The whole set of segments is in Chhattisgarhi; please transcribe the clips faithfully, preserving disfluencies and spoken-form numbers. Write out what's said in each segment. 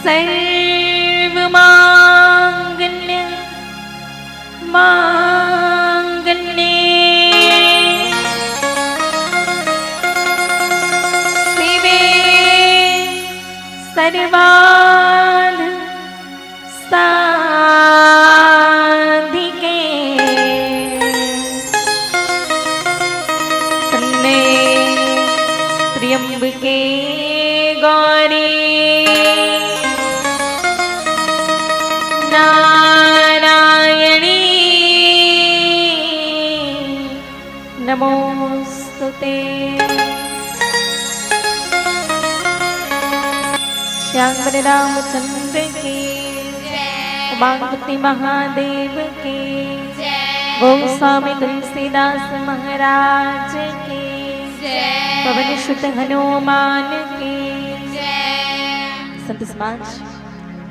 सर्वमांगल्य मांगल्ये शिवे सर्वार्थ साधिके शरण्ये त्र्यंबके गौरी नारायणी नमोस्तुते। श्याम रामचंद्र की, उमापति महादेव की, गोस्वामी तुलसीदास महाराज की, पवन सुत हनुमान की। संत समाज,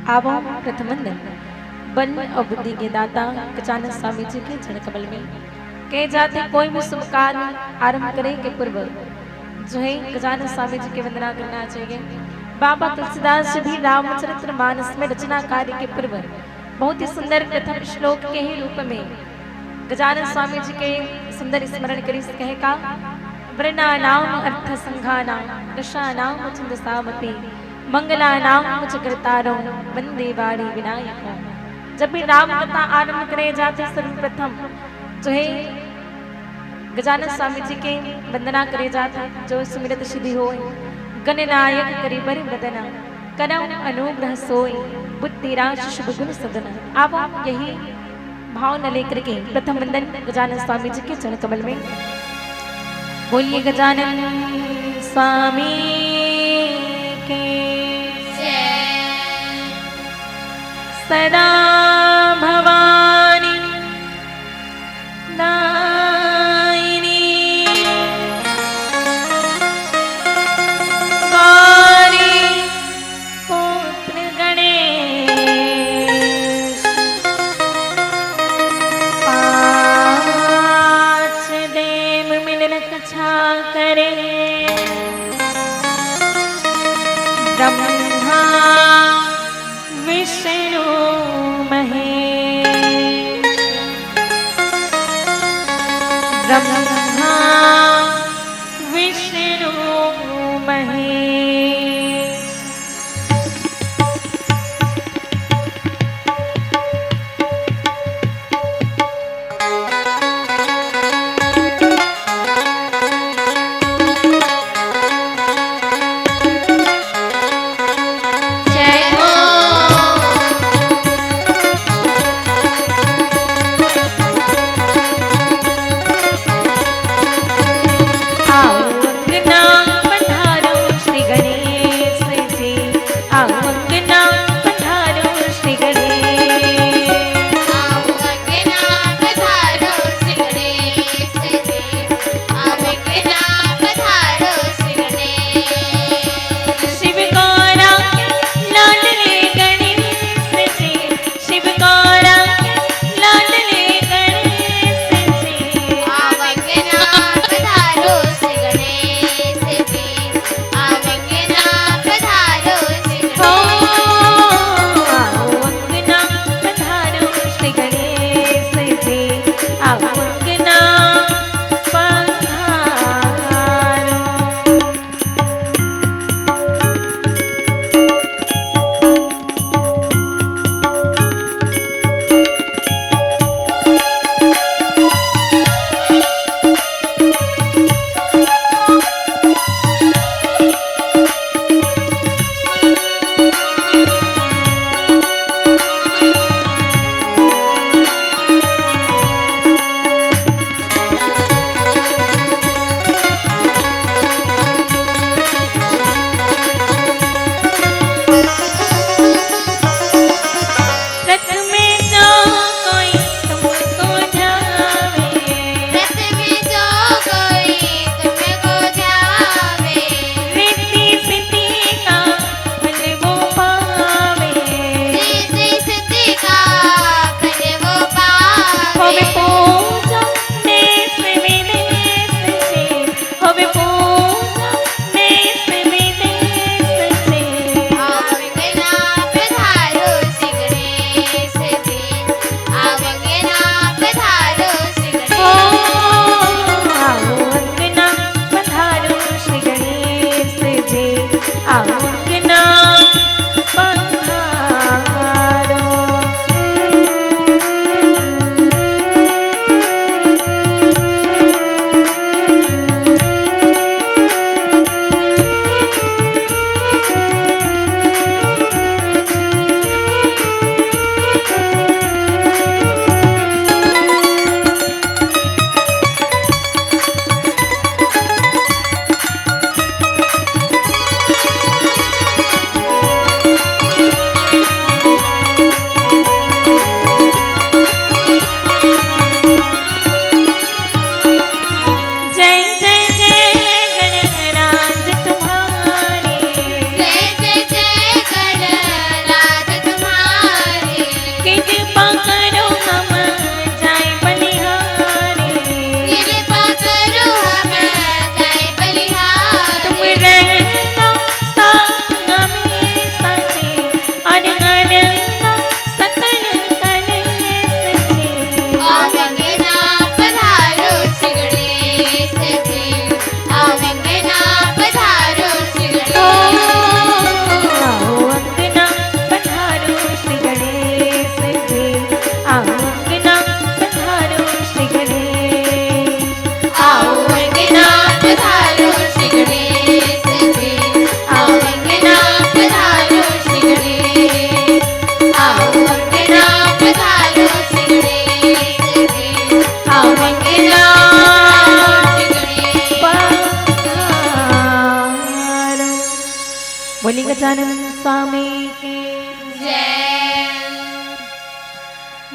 आवो प्रथम वंदन बन अउ बुद्धि के दाता गजानन स्वामी जी के चरण कमल में। कहे जाथे कोई भी शुभ कार्य आरंभ करे के पूर्व जो है गजानन स्वामी जी की वंदना करना चाहिए। बाबा तुलसीदास जी भी रामचरित्र मानस में रचना कार्य के पूर्व बहुत ही सुंदर प्रथम श्लोक के ही रूप में गजानन स्वामी जी के सुंदर स्मरण करिस। कहे का, वर्णानाम अर्थ संघानाम रसानाम छंदसामपि मंगलानाम च कर्तारो वंदे वाणी विनायको। जब भी राम कथा आरंभ करे जाथे सर्वप्रथम जो है गजानन स्वामी जी के वंदना करे जाथे, जो सुमिरत सिद्धि होय। गणनायक करि बर बदन करहु अनुग्रह सोय, बुद्धि राशि शुभ गुण सदन। आवो यही भावना लेकर के प्रथम वंदन गजानन स्वामी जी के चरण कमल में। बोलिए गजानन स्वामी के। सदा भवानी दायिनी गौरी पुत्र गणेश पाँच देव मिल रक्षा करे। ब्रह्मा विष्णु महेश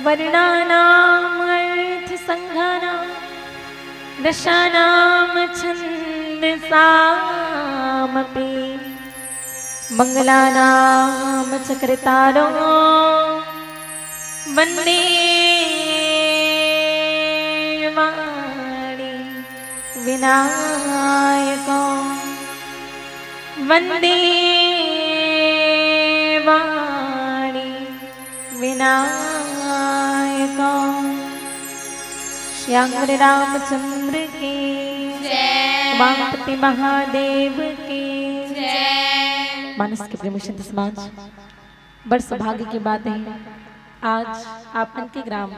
वर्णानामर्थसङ्घानां रसानां छन्दसामपि। मङ्गलानां च कर्तारो वन्दे वाणी विनायको। वन्दे वाणी विनायको। श्याम रामचंद्र की जय। उमापति महादेव की जय। मानस के प्रेमी संत समाज, बड़ सौभाग्य की बात है, आज आप मन के ग्राम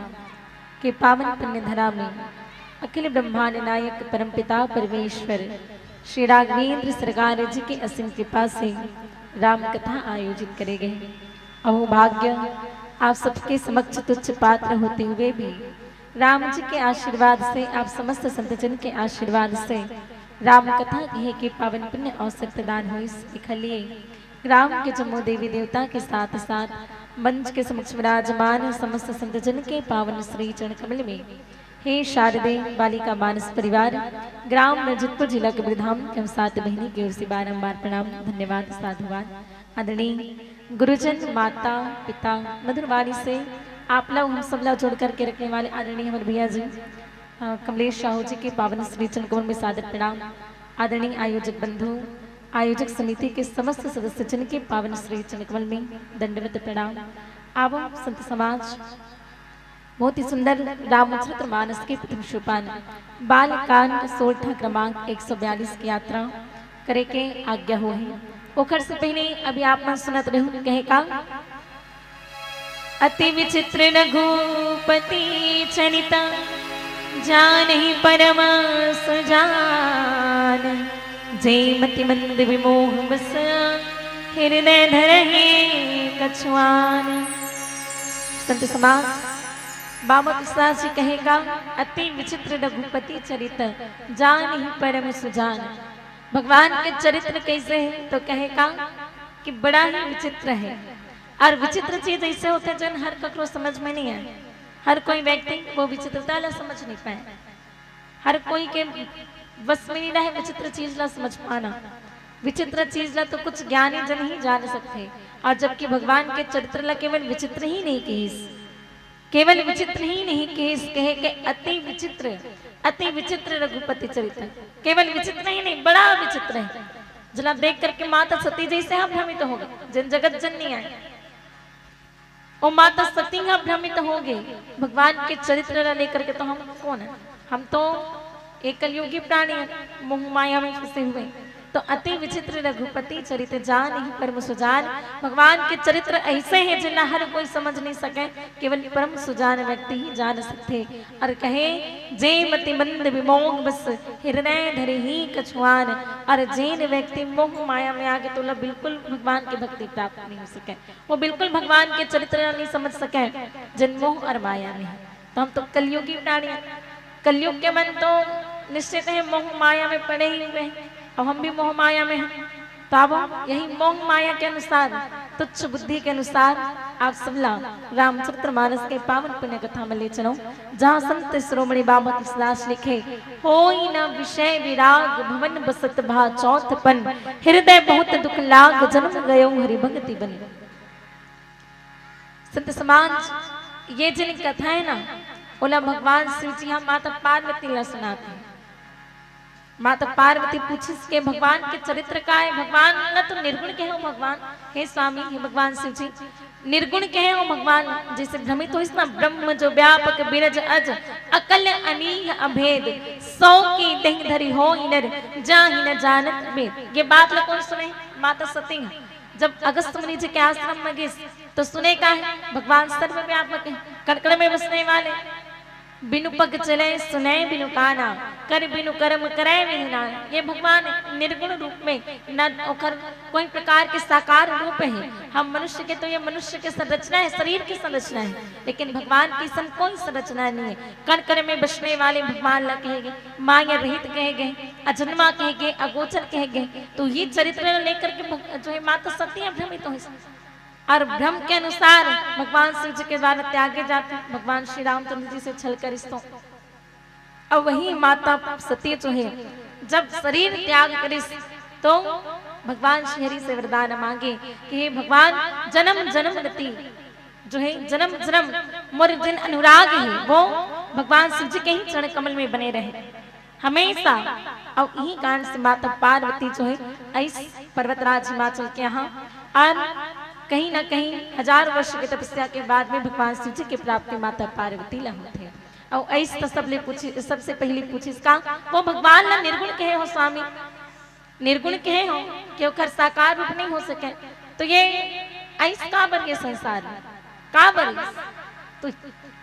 के पावन पुण्य धरा में अखिल ब्रह्मांड नायक परमपिता परमेश्वर श्री राघवेंद्र सरकार जी के असीम कृपा से राम कथा आयोजित करे गए। अहो भाग्य आप सबके समक्ष तुच्छ पात्र होते हुए भी राम जी के आशीर्वाद से, आप समस्त संतजन के आशीर्वाद से राम कथा कहे के पावन पुण्य अवसर प्रदान होइस। एखर लिए ग्राम के जम्मो देवी देवता के साथ साथ मंच के समक्ष विराजमान समस्त संतजन के पावन श्री चरण कमल में, हे शारदे बालिका मानस परिवार, ग्राम रजतपुर, जिला कबीरधाम के हम सात बहिनी के ओर से बारंबार प्रणाम, धन्यवाद, साधुवाद। आदरणीय गुरुजन, माता, पिता, मधुर वाणी से आप लोग हम सब ला जोड़ करके रखने वाले आदरणीय हमारे भैया जी, अ, कमलेश साहू जी के पावन श्री चरण कमल में सादर प्रणाम। आदरणीय आयोजक बंधु, आयोजक समिति के समस्त सदस्य जन के पावन श्री चरण कमल में दंडवत प्रणाम। आवो संत समाज, बहुत ही सुंदर रामचरित मानस के प्रथम सोपान बालकांड सोरठा क्रमांक एक सौ बयालीस की यात्रा करे के आज्ञा होही। ओखर से पहले अभी आप मन सुनत रहू कहे का, अति विचित्र रघुपति चरित जानहि परम सुजान, जे मति मंद विमोह बस हृदय धरहि कछुआन। संत समाज, बाबा तुलसीदास जी कहे का, अति विचित्र रघुपति चरित जानहि परम सुजान। भगवान के चरित्र कैसे है तो कहे का कि बड़ा ही विचित्र है। और विचित्र चीज ऐसे होथे जन हर ककरो समझ में नहीं आए। हर कोई व्यक्ति वो विचित्रता ला समझ नहीं पाए। हर कोई के बस में नहीं रहे विचित्र चीज ला समझ पाना। विचित्र चीज ला तो कुछ ज्ञानी जन ही जान सकथे। और जबकि भगवान के चरित्र ला केवल विचित्र ही नहीं कहिस, केवल विचित्र ही नहीं कहिस, कहे के अति विचित्र, अति विचित्र रघुपति चरित्र। केवल विचित्र ही नहीं, बड़ा विचित्र है। जेला देख करके माता सती जैसे हम भ्रमित हो गए, जन जगत जननी आए, वो माता सती ह भ्रमित हो गए। भगवान के चरित्र ला लेकर के तो हम कौन है? हम तो एक कलयुगी प्राणी है, मोह माया में फंसे हुए। तो अति विचित्र रघुपति चरित जानहि परम सुजान। भगवान के चरित्र ऐसे हैं जिन्हें हर कोई समझ नहीं सके, केवल परम सुजान व्यक्ति ही जान सकते। और कहे, जे मति मंद विमोह बस हृदय धरहि कछुआन। और जेन व्यक्ति मोह माया में आगे, तोला बिल्कुल भगवान की भक्ति प्राप्त नहीं हो सके, वो बिल्कुल भगवान के चरित्र नहीं समझ सके, जिन मोह और माया में है। तो हम तो कलयुगी प्राणी हैं। कलयुग के मन तो निश्चित है मोह माया में पड़े ही हुए हैं। अब हम भी मोह माया में हैं। तो अब यही मोह माया के अनुसार, तुच्छ बुद्धि के अनुसार आप सबला रामचरित मानस के पावन पुण्य कथा में ले चलो, जहाँ संत शिरोमणि बाबा तुलसीदास लिखे, होई न विषय विराग भवन बसत भा चौथपन, हृदय बहुत दुख लाग जन्म गयो हरि भगति बन। संत समाज, ये जिन कथा है ना, ओला भगवान शिव जी ह माता पार्वती ला सुनाथे। माता पार्वती पूछिस के भगवान के चरित्र का है? भगवान ला तो निर्गुण कहे हो भगवान, हे स्वामी, हे भगवान शिव जी, निर्गुण कहे हो भगवान। जैसे भ्रमित होइस ना, ब्रह्म जो व्यापक बिरज अज, अकल अनीह अभेद, सौ की देह धरि होइ नर, जाहि न जानत भेद। ये बात ला कौन सुने? माता सती ह। जब अगस्त मुनि जी के आश्रम में गिस, तो सुने का है? भगवान सर्वव्यापक है, कण कण में बसने वाले। बिनु पग चले सुने बिनु काना, कर बिनु कर्म करे विधि नाना। ये भगवान निर्गुण रूप में, न ओकर कोई प्रकार के साकार रूप है। हम मनुष्य के तो ये मनुष्य के संरचना है, शरीर की संरचना है, लेकिन भगवान की सन कोई संरचना नहीं है। कण कण में बसने वाले भगवान ला कहे गे, माया रहित कहे गे, अजन्मा कहे गे, अगोचर कहे गे। तो ये चरित्र लेकर के भग-, जो है माता सती भ्रमित हो। और भ्रम के अनुसार भगवान शिव जी के द्वारा त्यागे जाते हैं। भगवान श्री रामचंद्र जी से छल करिस तो, और वही माता सती जो है, जब शरीर त्याग करिस तो भगवान श्री हरि से वरदान मांगे कि हे भगवान, जन्म जन्म रति जो है, जन्म जन्म मोर जिन अनुराग है, वो भगवान शिव जी के ही चरण कमल में बने रहे हमेशा। और यही कारण से माता पार्वती जो है, इस पर्वतराज हिमाचल के यहाँ और कहीं ना कहीं हजार वर्ष के तपस्या के बाद में भगवान शिव जी के प्राप्ति माता पार्वती ला होथे। और ऐस तो सबले पूछी, सबसे पहली पूछिस का, वो भगवान ला निर्गुण कहे हो स्वामी, निर्गुण कहे हो कि ओकर साकार रूप नहीं हो सके, तो ये ऐस काबर ये संसार में, काबर ऐस? तो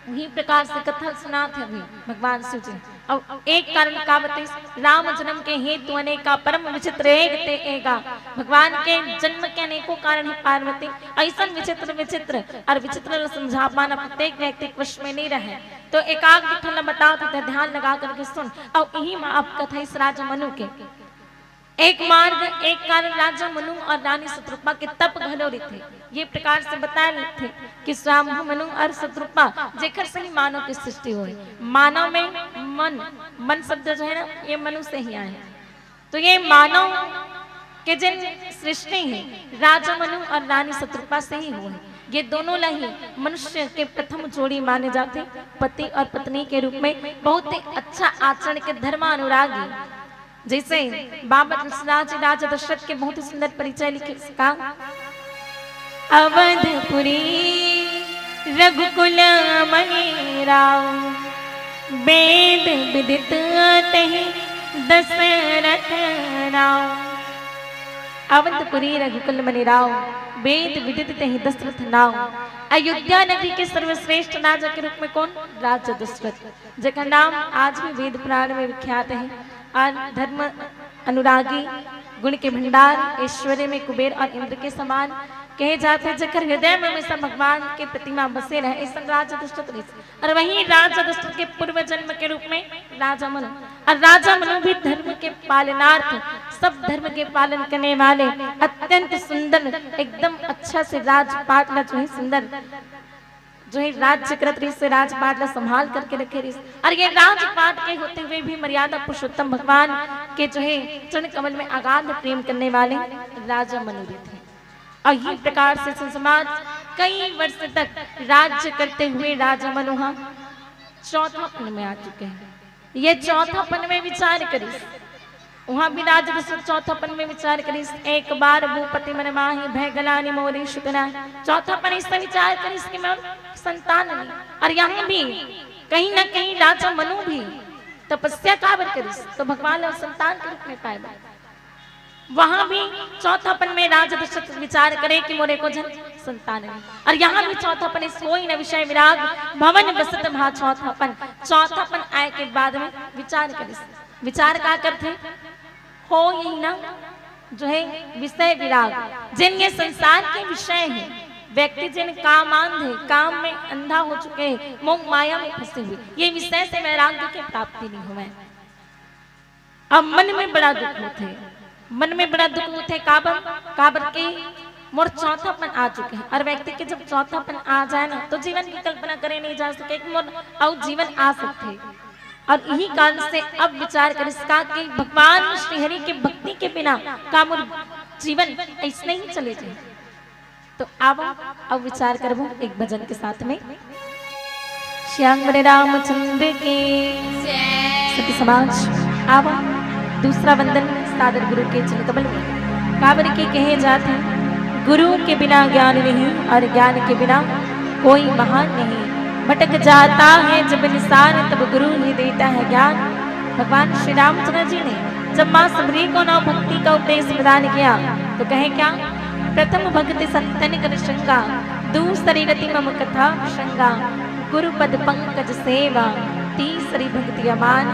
वही प्रकार से कथा सुनात हे अभी भगवान शिव जी। और एक कारण का बताइस, राम जन्म के हेतु अनेका, परम विचित्र एक ते एगा। भगवान के जन्म के अनेकों कारण है पार्वती, ऐसन विचित्र विचित्र और विचित्र समझा पाना प्रत्येक व्यक्ति के वश में नहीं रहे। तो एकाक ठन ला बतावत हे, ध्यान लगा करके सुन। और यही माँ अब कथा इस राजा मनु के एक मार्ग, एक कारण राजा मनु और रानी शतरूपा के तप घलो रहिथे। ये प्रकार से बताए रहिथे कि स्वयंभू मनु और शतरूपा जेकर से ही मानव की सृष्टि होय। मानव में मन, मन शब्द जो है ना, ये मनु से ही आए। तो ये मानव के जिन सृष्टि है, राजा मनु और रानी शतरूपा से ही हुए। ये दोनों ला ही मनुष्य के प्रथम जोड़ी माने जाथे, पति और पत्नी के रूप में बहुत ही अच्छा आचरण के धर्मानुरागी। जैसे बाबा तुलसीदास जी राजा दशरथ के बहुत ही सुंदर परिचय लिखे, का? अवधपुरी रघुकुल मनि राव, वेद विदित तेहि दशरथ नाव। अवधपुरी रघुकुल मनि राव, वेद विदित तेहि दशरथ नाव। अयोध्या नगरी के सर्वश्रेष्ठ राजा के रूप में कौन? राजा दशरथ, जेकर नाम आज भी वेद पुराण में विख्यात है। और धर्म अनुरागी, गुण के भंडार, ऐश्वर्य में कुबेर और इंद्र के समान कहे जाते हैं, जेकर हृदय में हमेशा भगवान के प्रतिमा बसे रहे, ऐसा राजा दशरथ रहिस। और वही राजा दशरथ के पूर्व जन्म के रूप में राजा मनु, और राजा मनु भी धर्म के पालनार्थ, सब धर्म के पालन करने वाले, अत्यंत सुंदर, एकदम अच्छा से राजपाट ला जो है सुंदर जो है राज्य करत रहिस, से राजपाट ला संभाल करके रखे रहिस। और ये राजपाट के होते हुए भी मर्यादा पुरुषोत्तम भगवान के जो है चरण कमल में अगाध प्रेम करने वाले राजा मनु रहिथे। और ये प्रकार से संत समाज कई वर्ष तक राज्य करते हुए राजा मनु हा चौथापन में आ चुके हैं। ये चौथापन में विचार करिस, वहां भी राजा दशरथ चौथापन में विचार करिस, एक बार भूपति मन माही, भय गलानि मोरी सुत नाहि। चौथापन इससे विचार करिस कि मैं संतान नहीं। और यहाँ भी कहीं ना कहीं राजा मनु भी तपस्या काबर करिस, तो भगवान ला संतान के रूप में पाए बर। वहां भी चौथापन में राजा दशरथ विचार करे कि मोरे को जन संतान नहीं। और यहाँ भी चौथापन इस होई न विषय विराग, भवन बसत भा चौथापन। चौथापन आए के बाद में विचार करिस। विचार का करथे? हो यही ना, जो है विषय विराग, जिन ये संसार के विषय हैं, व्यक्ति जिन कामांध है, काम में अंधा हो चुके हैं, मोह माया में फंसे हुए, ये विषय से वैराग्य की प्राप्ति नहीं हुए। अब मन में बड़ा दुख होथे, मन में बड़ा दुख होथे, काबर, काबर के मोर चौथापन आ चुके हैं। और व्यक्ति के जब चौथापन आ जाए ना, तो जीवन की कल्पना करे नहीं जा सके कि मोर अउ जीवन आ सकथे। और यही कारण से अब विचार करिस का कि भगवान श्रीहरि के भक्ति के बिना का मोर जीवन ऐसने ही चले जाए। तो आवो, अब विचार करबो एक भजन के साथ में। श्याम बड़े रामचंद्र के। सती समाज, आवो, दूसरा वंदन सादर गुरु के चरण कमल में। काबर के कहे जात है, गुरु के बिना ज्ञान नहीं और ज्ञान के बिना कोई महान नहीं। भटक जाता है जब इंसान, तब गुरु ही देता है ज्ञान। भगवान श्री रामचंद्र जी ने जब माँ सबरी को नव भक्ति का उपदेश प्रदान किया, तो कहे क्या? प्रथम भक्ति सत्तन कर श्रृंगा, दूसरी रति मम कथा प्रसंगा, गुरु पद पंकज सेवा, तीसरी भक्ति अमान,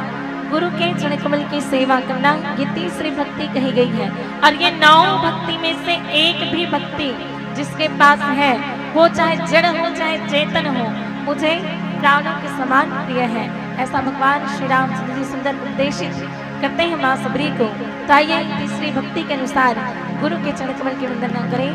गुरु के चरण कमल की सेवा करना, ये तीसरी भक्ति कही गई है। और ये नौ भक्ति में से एक भी भक्ति जिसके पास है, वो चाहे जड़ हो, चाहे चेतन हो, मुझे प्राणों के समान प्रिय है। ऐसा भगवान श्री रामचंद्र जी सुंदर उपदेशित करते हैं माँ सबरी को। तो आइए, तीसरी भक्ति के अनुसार गुरु के चरण कमल की वंदना करें।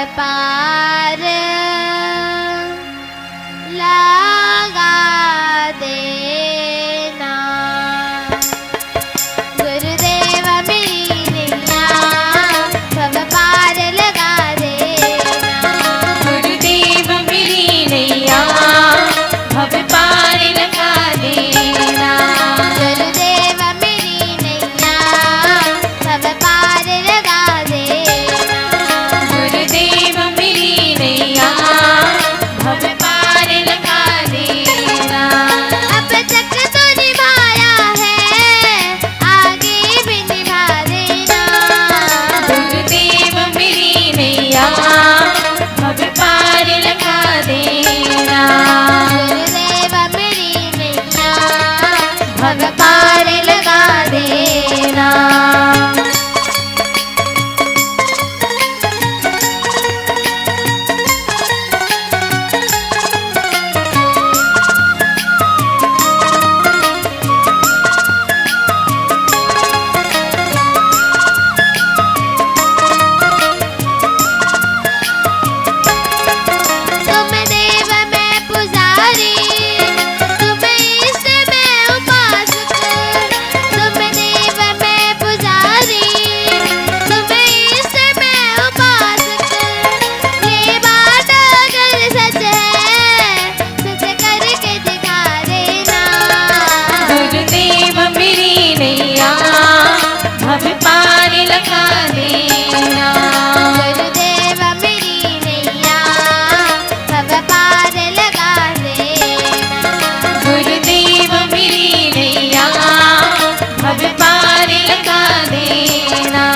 पार लगा देना। गुरुदेव मेरी नैया भव पार लगा देना। गुरुदेव मेरी नैया भव पार लगा देना। गुरुदेव मेरी नैया भव पार लगा देना। गुरुदेव मेरी नैया भव पार लगा देना। अब तक तो निभाया है, आगे भी निभा देना। गुरुदेव मेरी नैया भव पार लगा देना। गुरुदेव मेरी नैया भव पार लगा देना। तुम देव मैं पुजारी, तुम इष्ट मैं उपासक। तुम देव मैं पुजारी, तुम इष्ट मैं उपासक। ये बात अगर सच है, सच करके दिखा देना। गुरुदेव मेरी नैया भव पार लगा देना। गुरुदेव मेरी नैया भव पार लगा देना। गुरुदेव मेरी नैया भव पार लगा देना।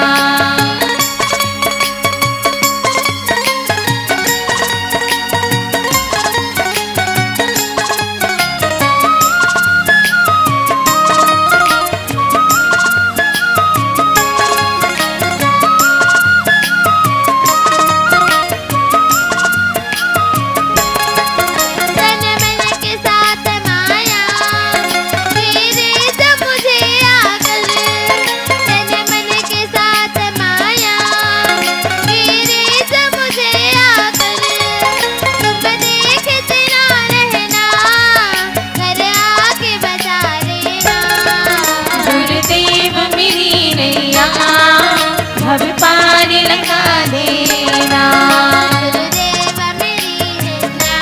तन मन के साथ माया, तेरे से मुझे आकर। तन मन के साथ माया, तेरे से मुझे आकर। तुम देखते ना रहना, घर आके बसा लेना। गुरुदेव मेरी नैया भव पार लगा देना। गुरुदेव मेरी नैया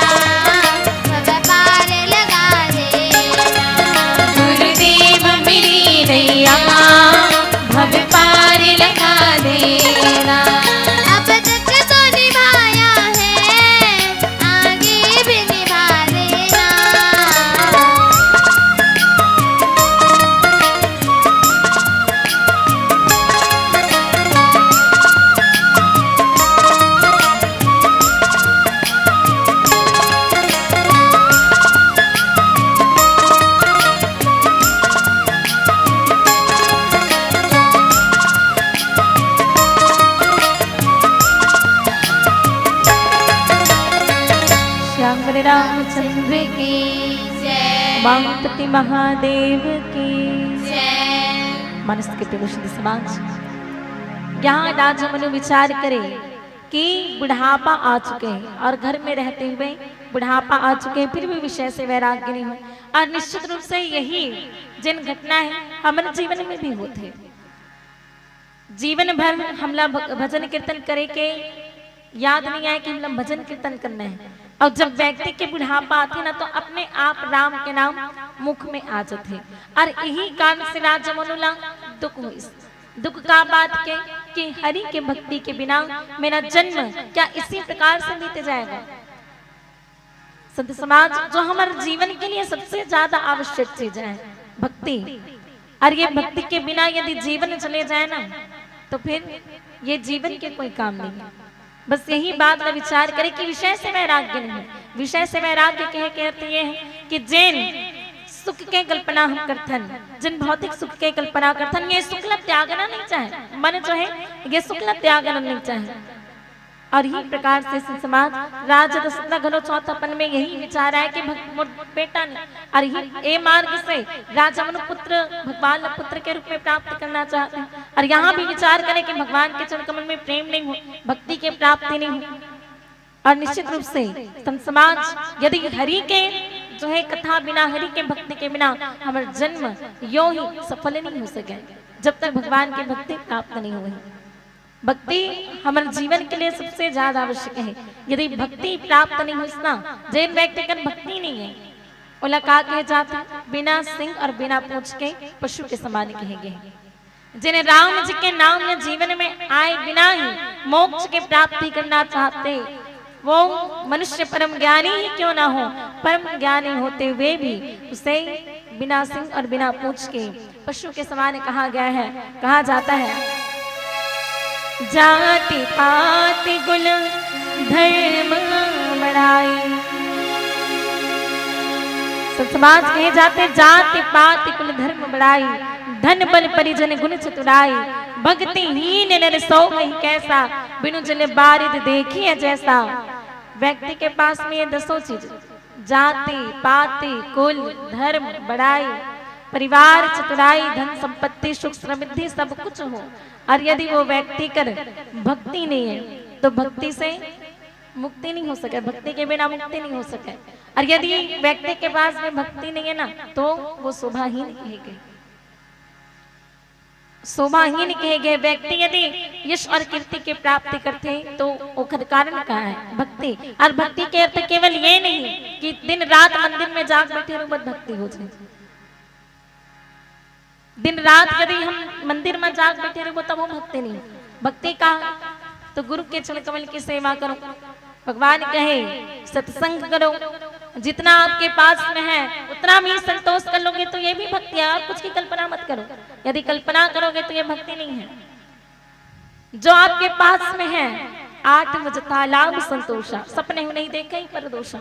भव पार लगा देना। गुरुदेव मेरी नैया भव पार लगा देना। अब तक तो निभाया है, आगे भी निभा देना। श्याम रामचंद्र की जय। उमापति महादेव की जय। मानस के प्रेमी संत समाज, यहाँ राजा मनु विचार करे कि बुढ़ापा आ चुके हैं और घर में रहते हुए बुढ़ापा आ चुके हैं, फिर भी विषय से वैराग्य नहीं हो। और निश्चित रूप से यही जिन घटना है हमारे जीवन में भी होते हैं। जीवन भर हमला भ-, भजन कीर्तन करे के याद नहीं आए कि हमला भजन कीर्तन करना है। और जब व्यक्ति के बुढ़ापा आथे ना, तो अपने आप राम के नाम मुख में आ जाथे। और यही कारण से राजा मनु ला दुख होइस। दुख का बात के कि हरि के भक्ति के बिना मेरा जन्म क्या इसी प्रकार से बीत जाएगा? संत समाज, जो हमारे जीवन के लिए सबसे ज्यादा आवश्यक चीज है, भक्ति। और ये भक्ति के बिना यदि जीवन चले जाए ना, तो फिर ये जीवन के कोई काम नहीं है। बस यही बात का विचार करें कि विषय से वैराग्य नहीं। विषय से वैराग्य कहे के अर्थ ये है कि जेन सुख के कल्पना हम करथन, जिन भौतिक सुख के कल्पना करथन, ये सुख ला त्यागना नहीं चाहे। मन जो है, ये सुख ला त्यागना नहीं चाहे। और इही प्रकार से संत समाज, राजा दशरथ ला घलो चौथापन में यही विचार आय कि भग-, मोर बेटा नहीं। और इही, ए मार्ग से राजा मनु पुत्र, भगवान ला पुत्र के रूप में प्राप्त करना चाहते हैं। और यहाँ भी विचार करें कि भगवान के चरण कमल में प्रेम नहीं हो, भक्ति के प्राप्ति नहीं हो। और निश्चित रूप से संत समाज यदि हरि के जो है कथा बिना, हरि के भक्ति के बिना हमर जन्म यो ही सफल नहीं हो सके, जब तक भगवान की भक्ति प्राप्त नहीं हुई। भक्ति हमर जीवन के लिए सबसे ज्यादा आवश्यक है। यदि भक्ति प्राप्त नहीं होइस ना, जेन व्यक्ति कर भक्ति नहीं है, ओला का कहे जाथे? बिना सिंग और बिना पूंछ के पशु के समान कहे गे। जेने राम जी के नाम में जीवन में आए बिना ही मोक्ष के प्राप्ति करना चाहते, वो मनुष्य परम ज्ञानी ही क्यों ना हो, परम ज्ञानी होते हुए भी उसे बिना सिंग और बिना पूंछ के पशु के समान कहा गया है, कहा जाता है। जाति पाति कुल धर्म बड़ाई। संत समाज कहे जाते, जाति पाति कुल धर्म बड़ाई, धन बल परिजन गुण चतुराई, भक्तिहीन नर सो कहि कैसा, बिनु जल बारिद देखिए जैसा। व्यक्ति के पास में ये दसों चीज, जाति, पाति, कुल, धर्म, बड़ाई, परिवार, चतुराई, धन, संपत्ति, सुख, समृद्धि, सब कुछ हो, और यदि वो व्यक्ति कर भक्ति नहीं है, तो भक्ति से मुक्ति नहीं हो सके, भक्ति के बिना मुक्ति नहीं हो सके। और यदि व्यक्ति के पास में भक्ति नहीं है ना, तो वो शोभाहीन कहे गे, शोभाहीन कहे गे। व्यक्ति यदि यश और कीर्ति की प्राप्ति करथे, तो ओखर कारण का है? भक्ति। और भक्ति के अर्थ केवल ये नहीं कि दिन रात मंदिर में जाके बैठे रहो, बस भक्ति हो जाए। दिन रात यदि हम मंदिर में जाके बैठे रहो, तब वो भक्ति नहीं। भक्ति का तो गुरु के चरण कमल की सेवा करो, भगवान कहे सत्संग करो। जितना आपके पास में है उतना भी संतोष कर लोगे तो ये भी भक्ति है। और कुछ की कल्पना मत करो, यदि कल्पना करोगे तो ये भक्ति नहीं है। जो आपके पास में है, आठ मुझ तालाब संतोषा, सपने हूँ नहीं देखे ही पर दोषा।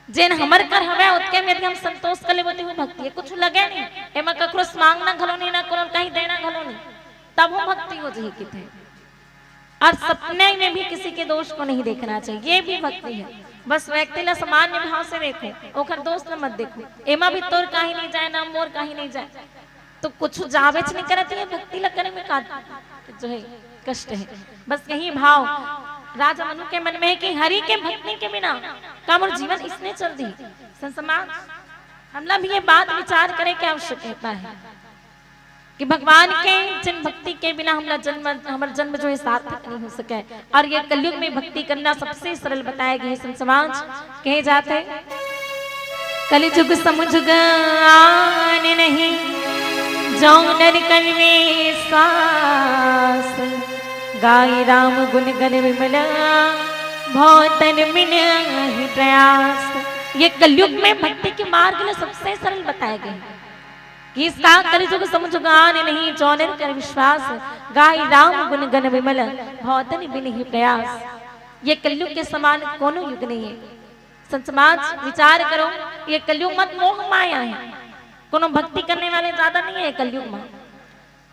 जेन हमर कर हवय ओतके में यदि हम संतोष कर लेबो, ते वो भक्ति है। कुछ लगे नहीं, एमा ककरो से मांगना घलो नहीं, ना कोनो कहीं देना घलो नहीं, तब वो भक्ति हो जाही किथे। और सपने में भी किसी के दोष को नहीं देखना चाहिए, ये भी भक्ति है। बस व्यक्ति ला सामान्य भाव से देखो, ओखर दोष ला मत देखो। एमा भी तोर काही नहीं जाए, ना मोर काही नहीं जाए, तो कुछ जावेच नहीं करत, ये भक्ति ला करे में का जो है कष्ट है। बस यही भाव राजा मनु के मन में है कि हरि के भक्ति के बिना का मोर जीवन इसने चल दी। संत समाज, हमला भी ये बात विचार करे के आवश्यकता है कि भगवान के जिन भक्ति के बिना हमला जन्म, हमर जन्म जो है सार्थक नहीं हो सके। और ये कलयुग में भक्ति करना सबसे सरल बताया गया है। संत समाज, कहे जाते, कलि जुग समुझ ज्ञान नहीं, जो नर कर विश्वास। गाय राम गुण गण विमल, भौतन बिन ही प्रयास। ये कलयुग में भक्ति के मार्ग में सबसे सरल बताया गया है कि इसका कलि जुग समुझ ज्ञान नहीं, जो नर कर विश्वास। गाय राम गुण गण विमल, भौतन बिन ही प्रयास। ये कलयुग के समान कोनो युग नहीं है। संत समाज, विचार करो, ये कलयुग मत मोह माया है, कोनो भक्ति करने वाले ज्यादा नहीं है कलयुग में।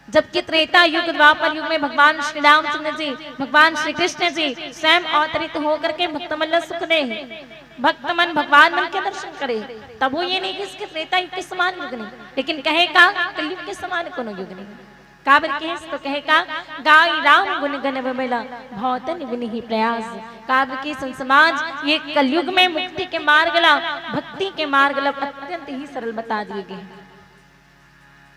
जबकि त्रेता युग, द्वापर युग में भगवान श्री रामचंद्र जी, भगवान श्री कृष्ण जी स्वयं अवतरित होकर के भक्त मन ला सुख दे हैं। भक्त मन भगवान मन के दर्शन करे, तब वो ये नहीं कि इसके त्रेता युग के समान युग नहीं, लेकिन कहे का कलयुग के समान कोनो युग नहीं। काबर के तो कहे का, गाय राम गुण गण विमला, भौतन बिन ही प्रयास। काबर के संत समाज, ये कलयुग में मुक्ति के मार्ग ला, भक्ति के मार्ग ला अत्यंत ही सरल बता दिए गए।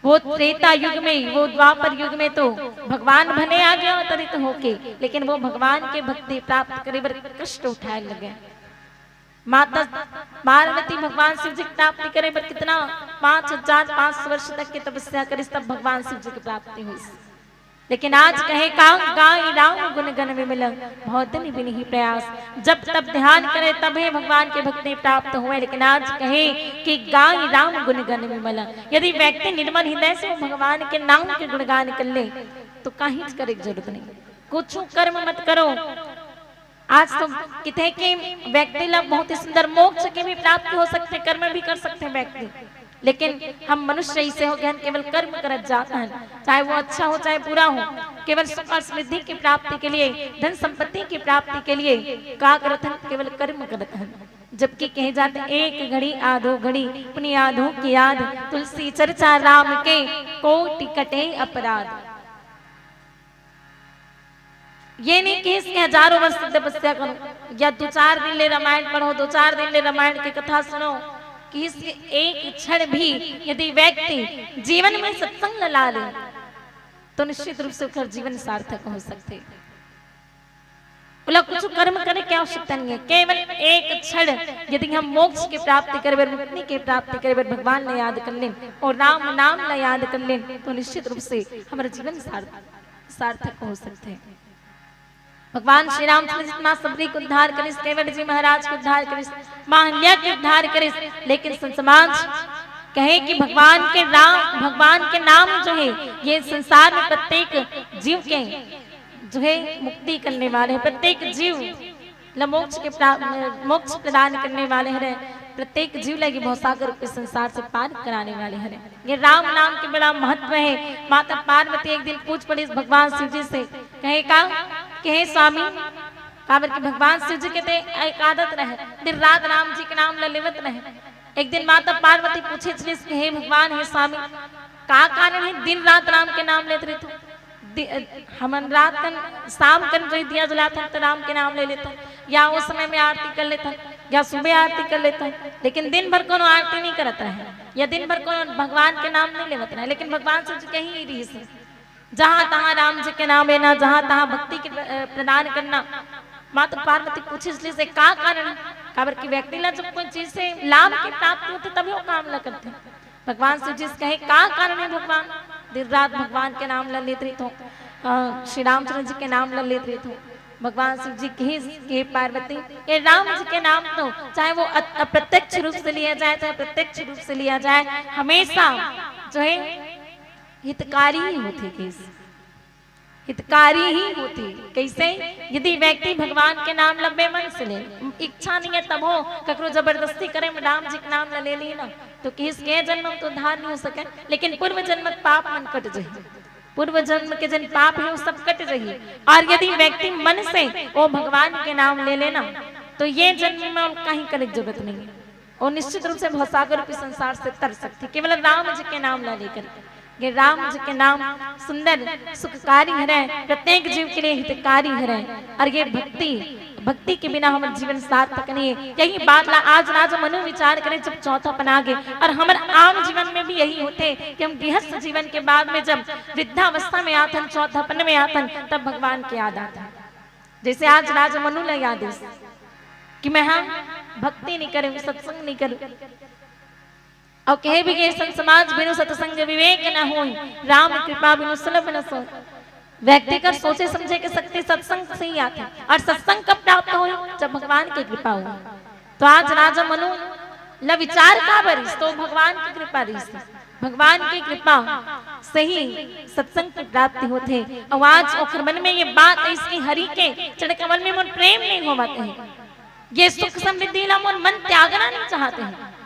वो त्रेता युग में, वो द्वापर युग में तो भगवान भले आ गया अवतरित होके, लेकिन वो भगवान के भक्ति प्राप्त करे बर कष्ट उठाए लगे। माता पार्वती भगवान शिव जी की प्राप्ति करे बर कितना, पाँच हजार पाँच सौ वर्ष तक की तपस्या करिस, तब भगवान शिव जी की प्राप्ति हुई। लेकिन आज कहे का, गाय राम गुण गण विमल, भौतन बिन ही प्रयास। जब तब ध्यान करे तब ही भगवान की भक्ति प्राप्त हुए, लेकिन आज कहे कि गाय राम गुण गण विमल। यदि व्यक्ति निर्मल हृदय से वो भगवान के नाम के गुणगान कर ले, तो काहीच करे की जरूरत नहीं, कुछ कर्म मत करो। आज तो किथे कि व्यक्ति ला बहुत ही सुंदर मोक्ष के भी प्राप्ति हो सकते, कर्म भी कर सकते व्यक्ति, लेकिन हम मनुष्य ऐसे हो गए हैं, केवल कर्म करत जात हैं, चाहे वो अच्छा हो चाहे बुरा हो, केवल सुख और समृद्धि की प्राप्ति के लिए, धन संपत्ति की प्राप्ति के लिए का करत हैं? केवल कर्म करत हैं। जबकि कहे जाते, एक घड़ी आधो घड़ी, अपनी आधो की याद, तुलसी चर्चा राम के, कोटि कटे अपराध। ये नहीं किहिस कि हजारों वर्ष तपस्या करो या दो चार दिन ले रामायण पढ़ो, दो चार दिन ले रामायण की कथा सुनो। किहिस कि एक क्षण भी यदि व्यक्ति जीवन में सत्संग ला ले, तो निश्चित रूप से ओकर जीवन सार्थक हो सकथे। ओला कुछ कर्म करे के आवश्यकता नहीं है, केवल एक क्षण यदि हम मोक्ष की प्राप्ति करे बर, मुक्ति की प्राप्ति करे बर भगवान ला याद कर लेन और राम नाम ला याद कर लेन, तो निश्चित रूप से हमर जीवन सार-, सार्थक हो सकथे। भगवान श्री रामचंद्र जी माँ शबरी के उद्धार करिस, केवट जी महाराज के उद्धार करिस, माँ अहिल्या के उद्धार करिस, लेकिन संत समाज कहे कि भगवान के राम, भगवान के नाम जो है, ये संसार में प्रत्येक जीव के जो है मुक्ति करने वाले हैं, प्रत्येक जीव ल मोक्ष के प्रा-, मोक्ष प्रदान करने वाले हरे, प्रत्येक जीव ल ये भवसागर के संसार से पार कराने वाले हरे। ये राम नाम के बड़ा महत्व है। माता पार्वती एक दिन पूछ पड़िस भगवान शिव जी से, कहे का, कहे स्वामी, काबर कि भगवान शिव जी के ते एक आदत रहे, दिन रात राम जी के नाम ल लेवत रहे। एक दिन माता पार्वती पूछे छलिस कि हे भगवान, हे स्वामी, का कारण है दिन रात राम के नाम लेत रहिथो? दि-, हमन रात कन, शाम कन जो दिया जलाथन त राम के नाम ले लेथन, या उस समय में आरती कर लेथन, या सुबह आरती कर लेथन, लेकिन दिन भर कोनो आरती नहीं करत रहे, या दिन भर कोनो भगवान के नाम नहीं लेवत रहे, लेकिन भगवान शिव जी के ही रिहिस। जहाँ तहाँ राम जी के नाम लेना, जहाँ तहाँ भक्ति के प्र-, अ, प्रदान करना। माता पार्वती पूछे इसलिए से का कारण है? काबर कि व्यक्ति ला जब कोई चीज से लाभ की प्राप्ति होती तभी वो काम ला करते। भगवान शिव जी से कहे का कारण है भगवान? दिन रात भगवान के नाम ला लेत रहिथो, अ, श्री रामचंद्र जी के नाम ला लेत रहिथो। भगवान शिव जी कहे कि पार्वती, ये राम जी के नाम तो चाहे वो अत-, अप्रत्यक्ष रूप से लिया जाए, चाहे प्रत्यक्ष रूप से लिया जाए, हमेशा जो है हितकारी ही होथे, कहिस। हितकारी ही होथे। कइसे? यदि व्यक्ति भगवान के नाम ल बेमन से ले, इच्छा नहीं है तभो, ककरो जबरदस्ती करे में राम जी के नाम ल ले ली ना, तो कहिस के जन्म में तो उद्धार नहीं हो सके, लेकिन पूर्व जन्म के पाप मन कट जाही। पूर्व जन्म के जन पाप है, वो सब कट जाही। और यदि व्यक्ति मन से वो भगवान के नाम ले लेना, तो ये जन्म में और कहीं करे की जरूरत नहीं है। और निश्चित रूप से भवसागर रूपी संसार से तर सकथे केवल राम जी के नाम ला लेकर। ये राम जी के नाम सुंदर सुखकारी हरे, प्रत्येक जीव के लिए हितकारी हरे। और ये भक्ति, भक्ति के बिना हमर जीवन सार्थक नहीं है। यही बात ला आज राजा मनु विचार करे जब चौथापन आ गे। और हमर आम जीवन में भी यही होथे कि हम गृहस्थ जीवन के बाद में जब वृद्धावस्था में आथन, चौथापन में आथन, तब भगवान के याद आथन। जैसे आज राजा मनु ला याद आइस कि मैं हा भक्ति नहीं करूं, सत्संग नहीं करूं। और कहे भी गए, संत समाज बिनु सत्संग विवेक न होई, राम कृपा बिनु सुलभ न सोई। व्यक्ति कर सोचे समझे के शक्ति सत्संग से ही आथे। और सत्संग कब प्राप्त होई? जब भगवान की कृपा होई। तो आज राजा मनु ला विचार काबर आइस, तो भगवान की कृपा रहिस। भगवान की कृपा से ही सत्संग की प्राप्ति होथे। और आज ओखर मन में ये बात आइस कि हरि के चरण कमल में मोर प्रेम नहीं होवत हे, ये सुख समृद्धि ला मोर मन त्यागना नहीं चाहत हे।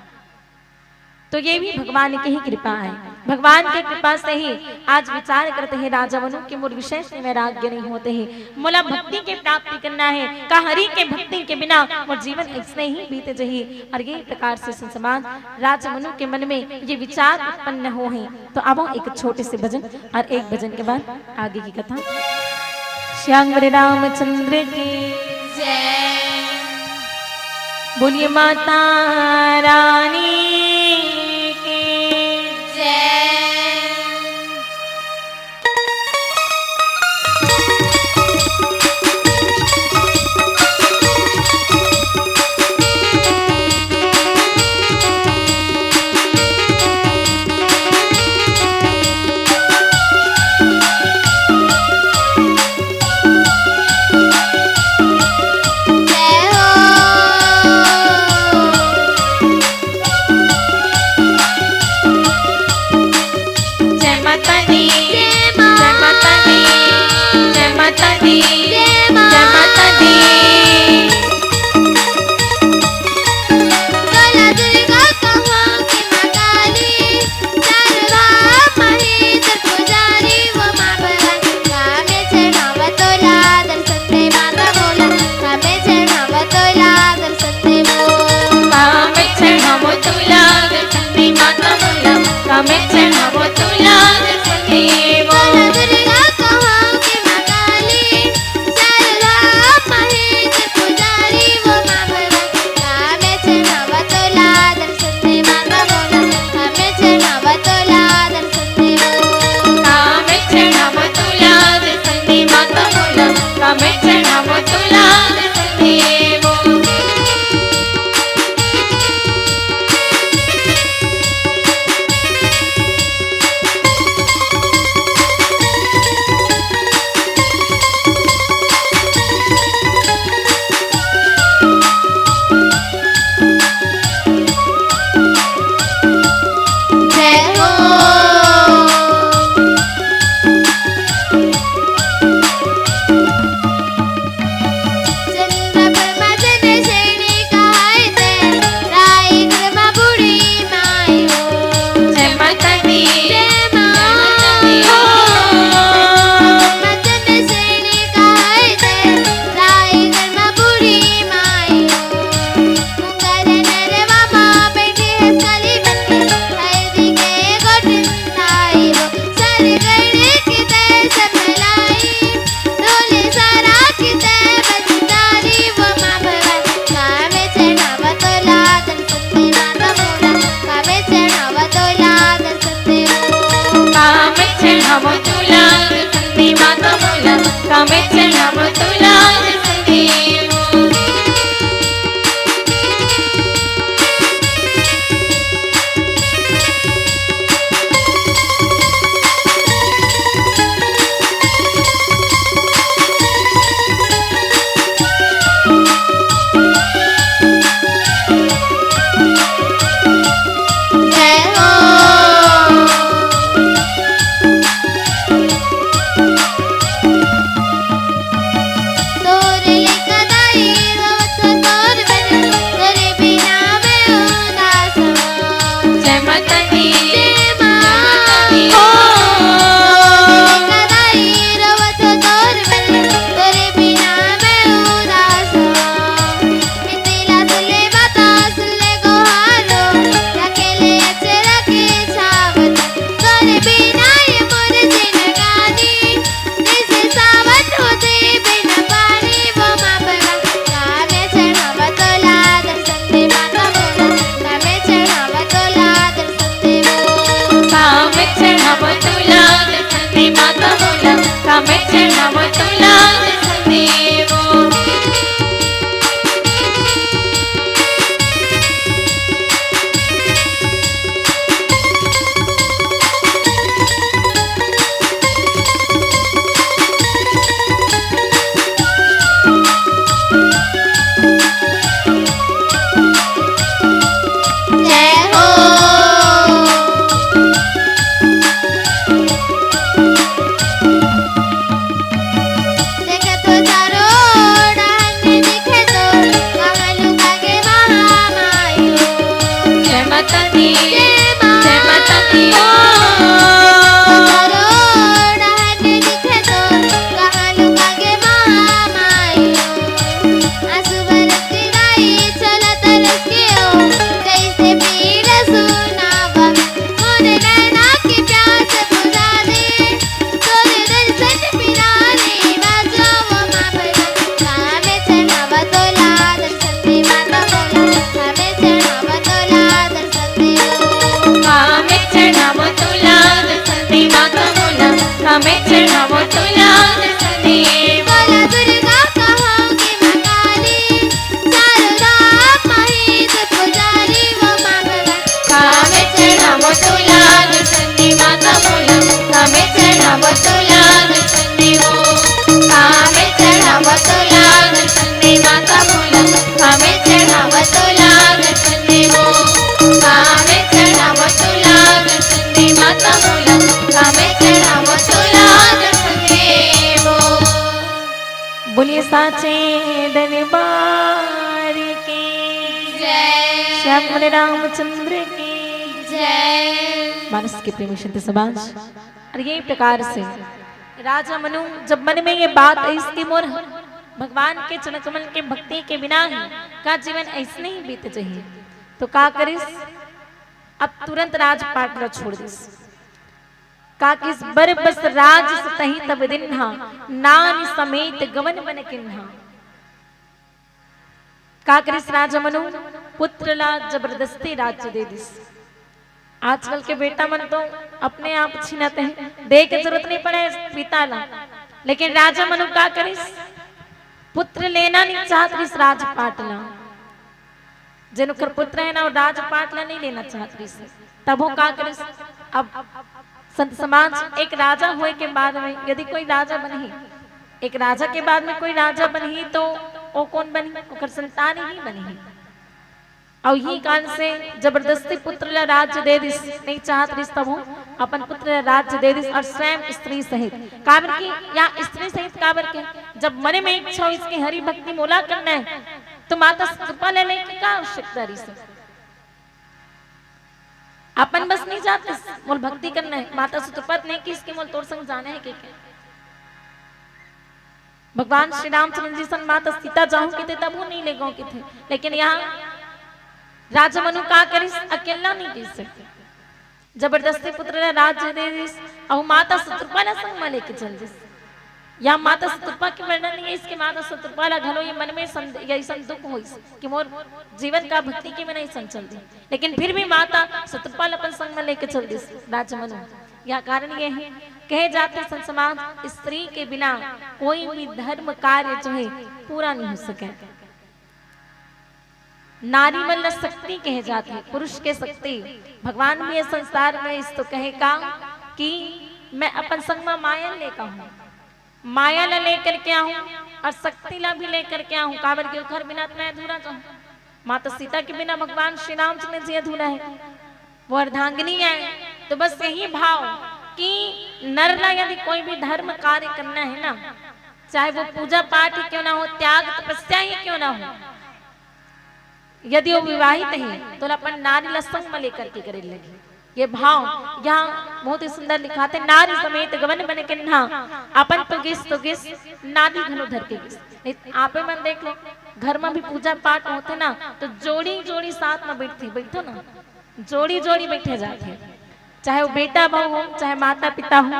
तो ये भी भगवान की ही कृपा है। भगवान की कृपा से ही आज विचार करत हे राजा मनु कि मोर विषय से वैराग्य नहीं होत हे, मोला भक्ति के प्राप्ति करना है। का हरि के भक्ति के बिना मोर जीवन ऐसने ही बीत जही। और ये प्रकार से संत समाज राजा मनु के मन में ये विचार उत्पन्न हो हे। तो अब एक छोटे से भजन और एक भजन के बाद आगे की कथा। श्याम रामचंद्र की जय। बोलिए माता रानी की जय। बोले रामचंद्र की जय। मानस के प्रेमी संत समाज, और यही प्रकार से राजा मनु जब मन में ये बात आई कि मोर भगवान के चरण कमल के भक्ति के बिना ही का जीवन ऐसने ही बीत जाही, तो का करिस? अब तुरंत राजपाट ला छोड़ दिस। का किस बर बस राज सतही तब दिन्हा, नारी समेत गवन बन किन्हा। का करिस राजा मनु? पुत्र ला जबरदस्ती राज्य दे दिस। आजकल के बेटा मन तो अपने आप छीनत हे, दे के जरूरत नहीं पड़े पिता ला, लेकिन राजा मनु का करिस? पुत्र लेना नहीं चाहत रिस राजपाट ला। जेन ओकर पुत्र हे ना, वो राजपाट ला नहीं लेना चाहत रिस। तब वो का करिस? अब संत समाज, एक राजा होए के बाद में यदि कोई राजा बनही, एक राजा के बाद में कोई राजा बनही, तो वो कौन बनही? ओकर संतान ही बनही। और यही कारण से जबरदस्ती पुत्र ला राज्य दे दिस, नहीं चाहत रिस, तब वो अपन पुत्र ला राज्य दे दिस, और स्वयं स्त्री सहित। काबर की या स्त्री सहित काबर के? जब मन में इच्छा हो इसके हरि भक्ति मोला करना है, तो माता शतरूपा ले लेके का आवश्यकता रिस? अपन बस नहीं जाते, मोल भक्ति करना है, माता शतरूपा नहीं कि इसके मोल तोर संग जाना है के, के? भगवान श्री रामचंद्र जी संग माता सीता जाऊं किथे, तब वो नहीं ले गो किथे, लेकिन यहाँ राजा मनु का करिस? अकेला नहीं करिस, जबरदस्ती पुत्र ला राज्य दे दिस, और माता शतरूपा ला संग में लेके चल दिस। या माता शतरूपा के वर्णन नहीं है, इसके माता शतरूपा ला घलो ये मन में संद-, ये ऐसन दुख होइस कि मोर जीवन का भक्ति के बिना ऐसन चल दी, लेकिन फिर भी माता शतरूपा ला अपन संग में लेके चल दिस राजा मनु। या कारण ये है, कहे जाथे संत समाज, स्त्री के बिना कोई भी धर्म कार्य जो है पूरा नहीं हो सके। नारी मन ला शक्ति कहे जाथे, पुरुष के शक्ति। भगवान भी ये संसार में इस तो कहे का कि मैं अपन संग में माया लेकर हूँ, माया ला लेकर के आहूँ और शक्ति ला भी लेकर के आहूँ, काबर के ओकर बिना तो मैं अधूरा जाहूँ। माता सीता के बिना भगवान श्री रामचंद्र जी अधूरा है, वो अर्धांगिनी है। तो बस यही भाव कि नर ला यदि कोई भी धर्म कार्य करना है ना, चाहे वो पूजा पाठ ही क्यों ना हो, त्याग तपस्या ही क्यों ना हो, यदि वो विवाहित है तो ओला अपन नारी ला संग में लेकर के करे लगी। ये भाव यहाँ बहुत ही सुंदर लिखाथे, नारी समेत गवन बन किन्हा, अपन तो गिस तो गिस, नारी घलो धर के गिस। नहीं तो आपे मन देख लो, घर में भी पूजा पाठ होथे ना, तो जोड़ी जोड़ी साथ में बैठथे, बैठो ना, जोड़ी जोड़ी बैठे जाथे, चाहे वो बेटा बहू हो, चाहे माता पिता हो।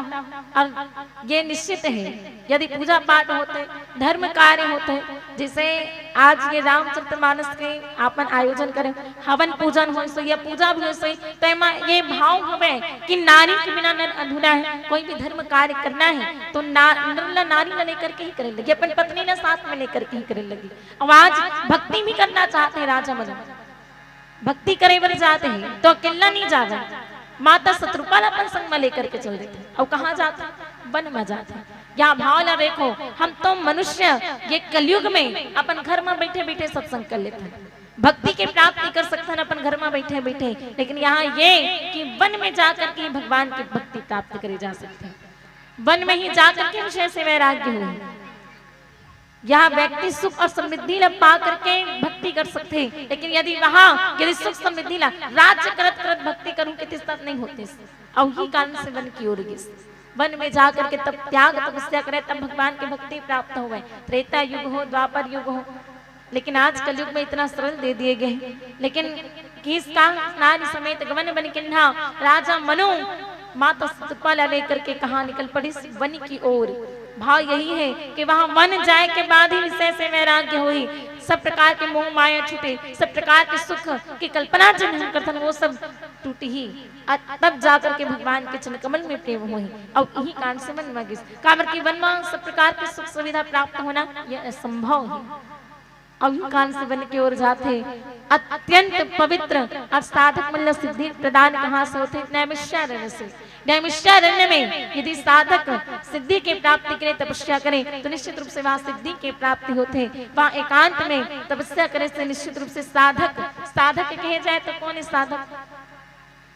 और ये निश्चित है, यदि पूजा पाठ होथे, धर्म कार्य होथे, जैसे आज ये रामचरितमानस के आपन आयोजन करे, हवन पूजन होइस या पूजा भी होइस, तो एमा ये भाव हवे कि नारी के बिना नर अधूरा है। कोई भी धर्म कार्य करना है तो ना-, नर ला नारी ला लेकर के ही करे लगी, अपन पत्नी ला साथ में लेकर के ही करे लगी। अब आज भक्ति भी करना चाहथे राजा मन, भक्ति करे बर जात हे तो अकेला नहीं जावे, माता शतरूपा ला अपन संग में लेकर के चल देथे। अउ कहाँ जात हे? वन में जात हे। यहाँ भाव ला देखो, हम तो मनुष्य ये कलयुग में अपन घर में बैठे बैठे सत्संग कर लेथन, भक्ति के प्राप्ति कर सकथन अपन घर में बैठे बैठे, लेकिन यहाँ ये कि वन में जाकर के भगवान की भक्ति प्राप्त करे जा सकथे, वन में ही जाकर के विषय से वैराग्य हो। यहाँ व्यक्ति सुख और समृद्धि ला पा करके भक्ति कर सकथे, लेकिन यदि वहाँ यदि सुख समृद्धि ला राज्य करत करत भक्ति करूँ, कितनी तक नहीं होती। अउ ही कारण से वन की ओर गिस, वन में जा करके तब त्याग तपस्या करे, तब भगवान की भक्ति प्राप्त होवे। त्रेता युग हो, द्वापर युग हो, लेकिन आज कलयुग में इतना सरल दे दिए गए। लेकिन किसका नारी समेत गवन बन किन्हा, राजा मनु माता शतरूपा ला लेकर के कहाँ निकल पड़े? वन की ओर। भाव यही है कि वहाँ वन जाए के बाद ही विषय से वैराग्य होई, सब प्रकार के मोह माया छूटे, सब प्रकार के सुख की कल्पना जिन हम करथन वो सब टूटी ही, अ-, तब जाकर के भगवान के चरण कमल में प्रेम होई। अउ यही कारण से वन में गिस, काबर कि वन में सब प्रकार के सुख सुविधा प्राप्त होना यह असंभव है। अउ यही कारण से वन की ओर जात हे। अत्यंत पवित्र और साधक मन ला सिद्धि प्रदान कहाँ से होथे? नैमिषारण्य से। नैमिषारण्य में यदि साधक सिद्धि की प्राप्ति के लिए तपस्या करे तो निश्चित रूप से वहाँ सिद्धि की प्राप्ति होथे। वहाँ एकांत में तपस्या करे से निश्चित रूप से साधक, साधक कहे जाए तो कौन है साधक?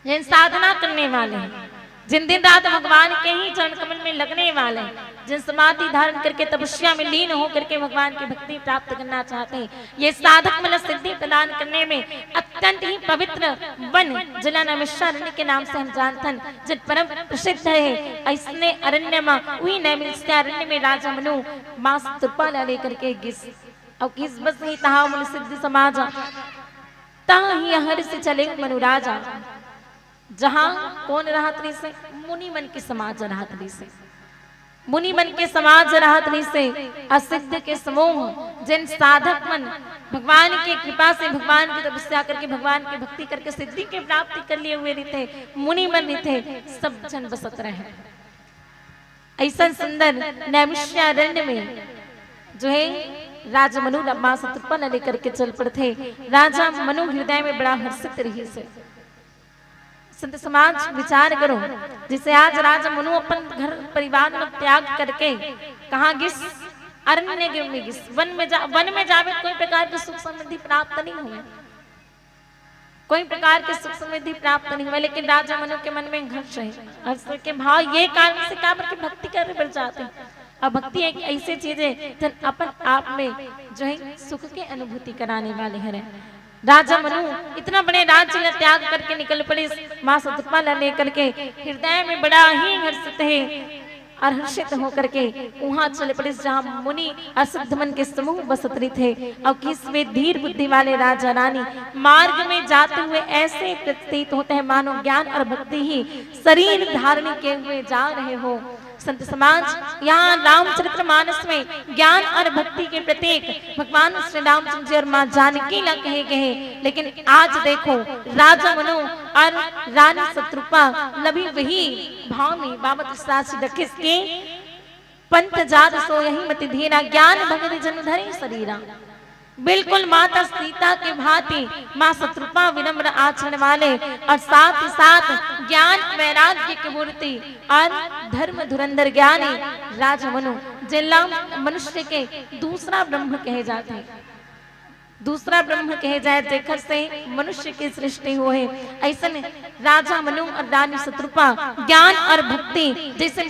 जिन साधना करने वाले हैं, जिन दिन रात भगवान के ही चरण कमल में लगने वाले, जिन समाधि धारण करके तपस्या में लीन होकर के भगवान की भक्ति प्राप्त करना चाहते हैं, ये साधक मन सिद्धि प्रदान करने में अत्यंत ही पवित्र वन, जिला नैमिषारण्य के नाम से हम जानथन, जिन परम प्रसिद्ध है। ऐसने अरण्य में, वही नैमिषारण्य में राजा मनु माँ शतरूपा ला लेकर के गिस, अउ गिस बस ही तहाँ मुनि सिद्ध समाज, तहाँ ही हर्ष चले मनु राजा। जहाँ कोन रहत रहिसे? मुनि मन के समाज रहत रहिसे। मुनि मन के समाज रहत रहिसे, असिद्ध के समूह, जिन साधक मन भगवान के कृपा से, भगवान की तपस्या करके, भगवान की भक्ति करके सिद्धि के प्राप्ति कर लिए हुए रहिथे, मुनि मन रहिथे, सब झन बसत रहे। ऐसन सुंदर नैमिषारण्य में जो है राजा मनु ला माँ शतरूपा ला लेकर के चल पड़थे। राजा मनु हृदय में बड़ा हर्षित रहिसे। संत समाज विचार करो, जैसे आज राजा मनु अपन घर परिवार में त्याग करके कहाँ गिस? अरण्य में गिस, वन में जा, वन में जावे कोई प्रकार के सुख समृद्धि प्राप्त नहीं हुए, कोई प्रकार के सुख समृद्धि प्राप्त नहीं हुए, लेकिन राजा मनु के मन में हर्ष है। हर्ष के भाव ये कारण से, काबर के भक्ति करे बर जाथे। अब भक्ति एक ऐसी चीज है, जन अपन आप में जो है सुख के अनुभूति कराने वाले हरे। राजा मनु इतना बड़े राज्य ला त्याग करके निकल पड़े, माँ शतरूपा ला लेकर के हृदय में बड़ा ही हर्षित है और हर्षित होकर के वहाँ चल पड़े, जहाँ मुनि और सिद्ध मन के समूह बसत रहिथे। और किस वे धीर बुद्धि वाले राजा रानी मार्ग में जाते हुए ऐसे प्रतीत होते हैं, मानो ज्ञान और भक्ति ही शरीर धारण किए हुए जा रहे हो। संत समाज, यहाँ रामचरित्र मानस में ज्ञान और भक्ति के प्रतीक भगवान श्री रामचंद्र जी और माँ जानकी ला कहे गए, लेकिन आज देखो, राजा मनु और रानी शतरूपा ला भी वही भाव में बाबा सास रखिस के पंथ जात सोयहि मति धीरा, ज्ञान भगति जनु धरे शरीरा। बिल्कुल माता सीता के भांति माँ शतरूपा विनम्र आचरण वाले और साथ ही साथ ज्ञान वैराग्य की मूर्ति और धर्म धुरंधर ज्ञानी राजा मनु, जिनला मनुष्य के दूसरा ब्रह्म कहे जाथे। दूसरा ब्रह्म कहे जाए, जेकर से मनुष्य की सृष्टि होहे। ऐसन राजा मनु और रानी शतरूपा ज्ञान और भक्ति जैसे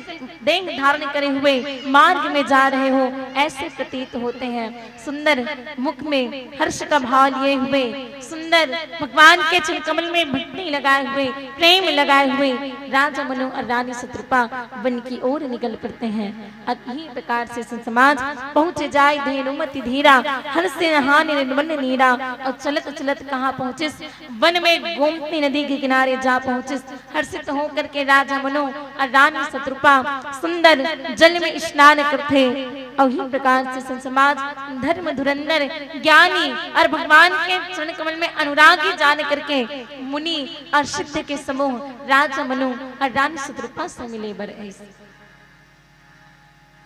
देह धारण करे हुए मार्ग में जा रहे हो, ऐसे प्रतीत होते हैं। सुंदर मुख में हर्ष का भाव लिए हुए, सुंदर भगवान के चरण कमल में भक्ति लगाए हुए, प्रेम लगाए हुए राजा मनु और रानी शतरूपा वन की ओर निकल पड़ते हैं। और इही प्रकार से संत समाज, पहुँचे जाय धेनु मति धीरा, हर्ष हानि निर्मल नीरा। और चलत चलत कहाँ पहुँचिस? वन में गोमती नदी के किनारे जा पहुँचिस। हर्षित होकर के राजा मनु और रानी शतरूपा सुंदर जल में स्नान करथे। और इही प्रकार से संत समाज, धर्म धुरंधर ज्ञानी और भगवान के चरण कमल में अनुरागी जान करके मुनि और सिद्ध के समूह राजा मनु और रानी शतरूपा से मिले बर आइस।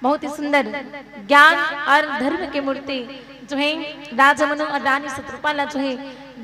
बहुत ही सुंदर ज्ञान और धर्म के मूर्ति जो है राजा मनु और रानी शतरूपा ला जो है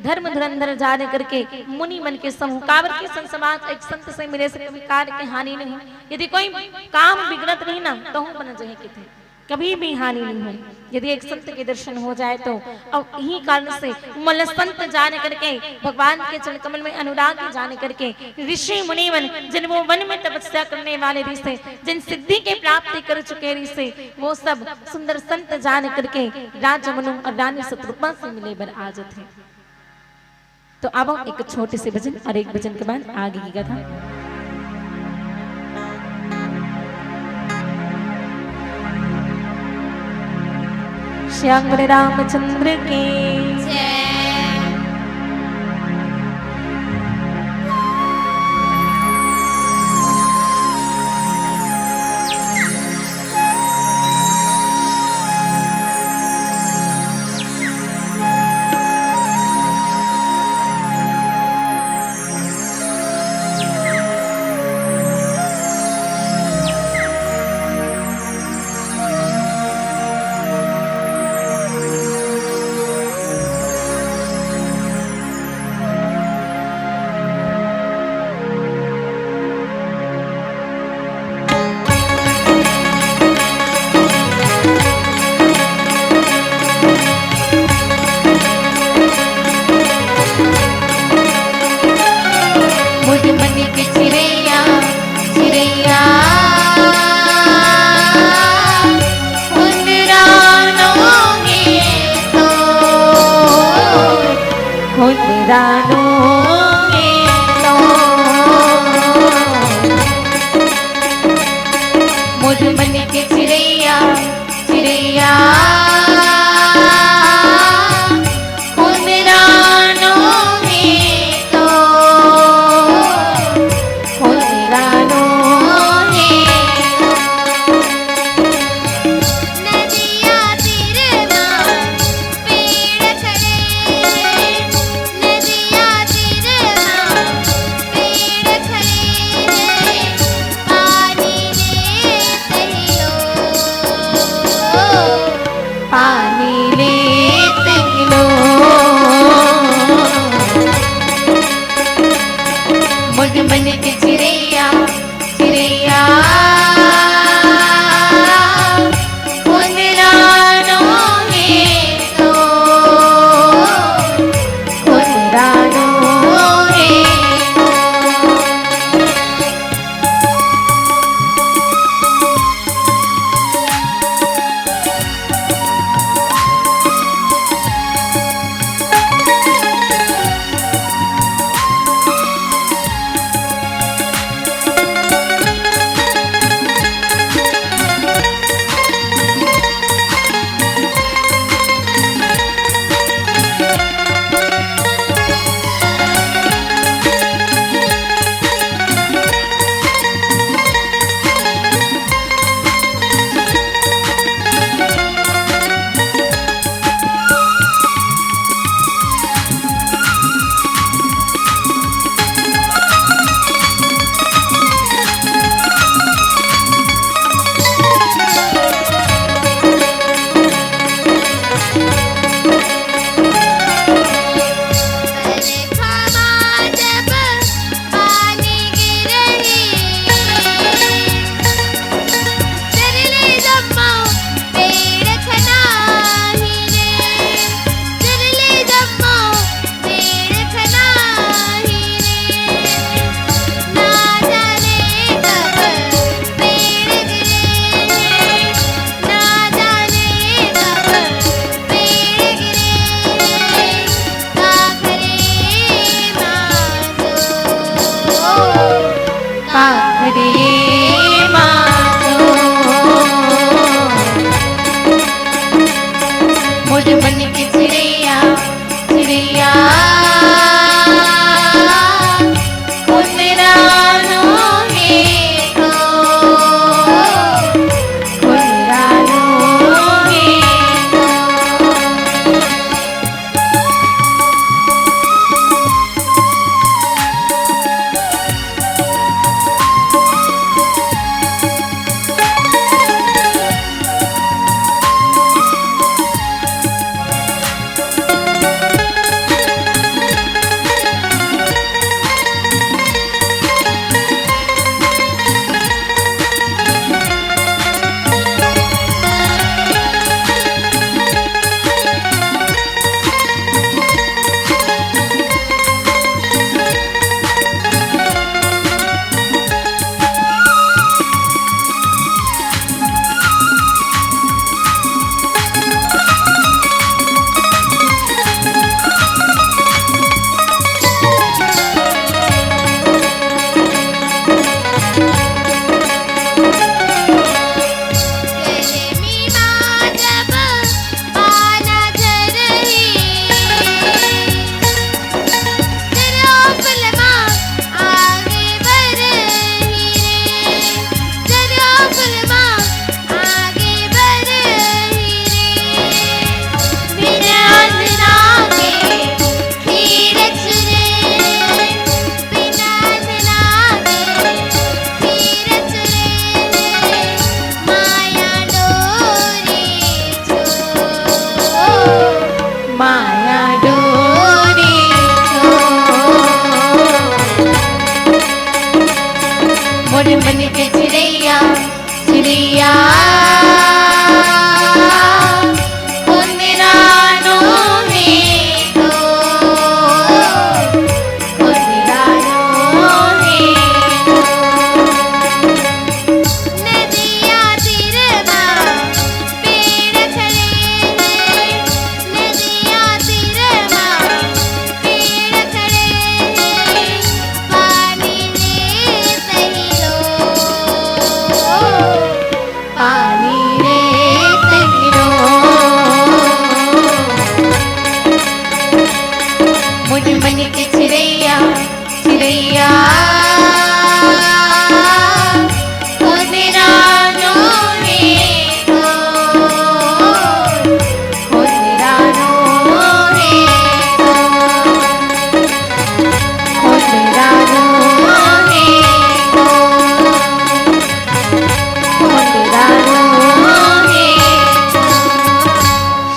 धर्म धुरंधर जाने करके मुनि मन के समूह। काबर के संत समाज एक संत से मिले से कभी कार्य के हानि नहीं हो। यदि कोई काम बिगड़त नहीं ना, तो हूँ बन जहे किथे, कभी भी हानि नहीं हो। यदि एक संत के दर्शन हो जाए तो, और इही कारण से मन संत जाने करके, भगवान के चरण कमल में अनुराग जाने करके ऋषि मुनिवन, जिन वो वन में तपस्या करने वाले ऋषि, जिन सिद्धि के प्राप्ति कर चुके ऋषि, वो सब सुंदर संत जाने करके राजा मनु और रानी शतरूपा से मिले बर आ जाते हैं। तो अब एक छोटे से भजन और एक भजन के बाद आगे की कथा। श्याम रामचंद्र की जय। चिड़ैया, चिड़ैया, कुंदरानो हे तो, कुंदरानो हे तो। माया डोरी छो। मोर मन के चिड़ैया, चिड़ैया, कुंदरानो हे तो, कुंदरानो हे तो। नदिया तीर मा पेड़ खड़े हैं, नदिया तीर मा पेड़ खड़े हैं, पानी रे सही रो, पानी रे सही रो। मोर मन के चिड़ैया, चिड़ैया, कुंदरानो हे तो, कुंदरानो हे तो, कुंदरानो हे तो, कुंदरानो हे तो।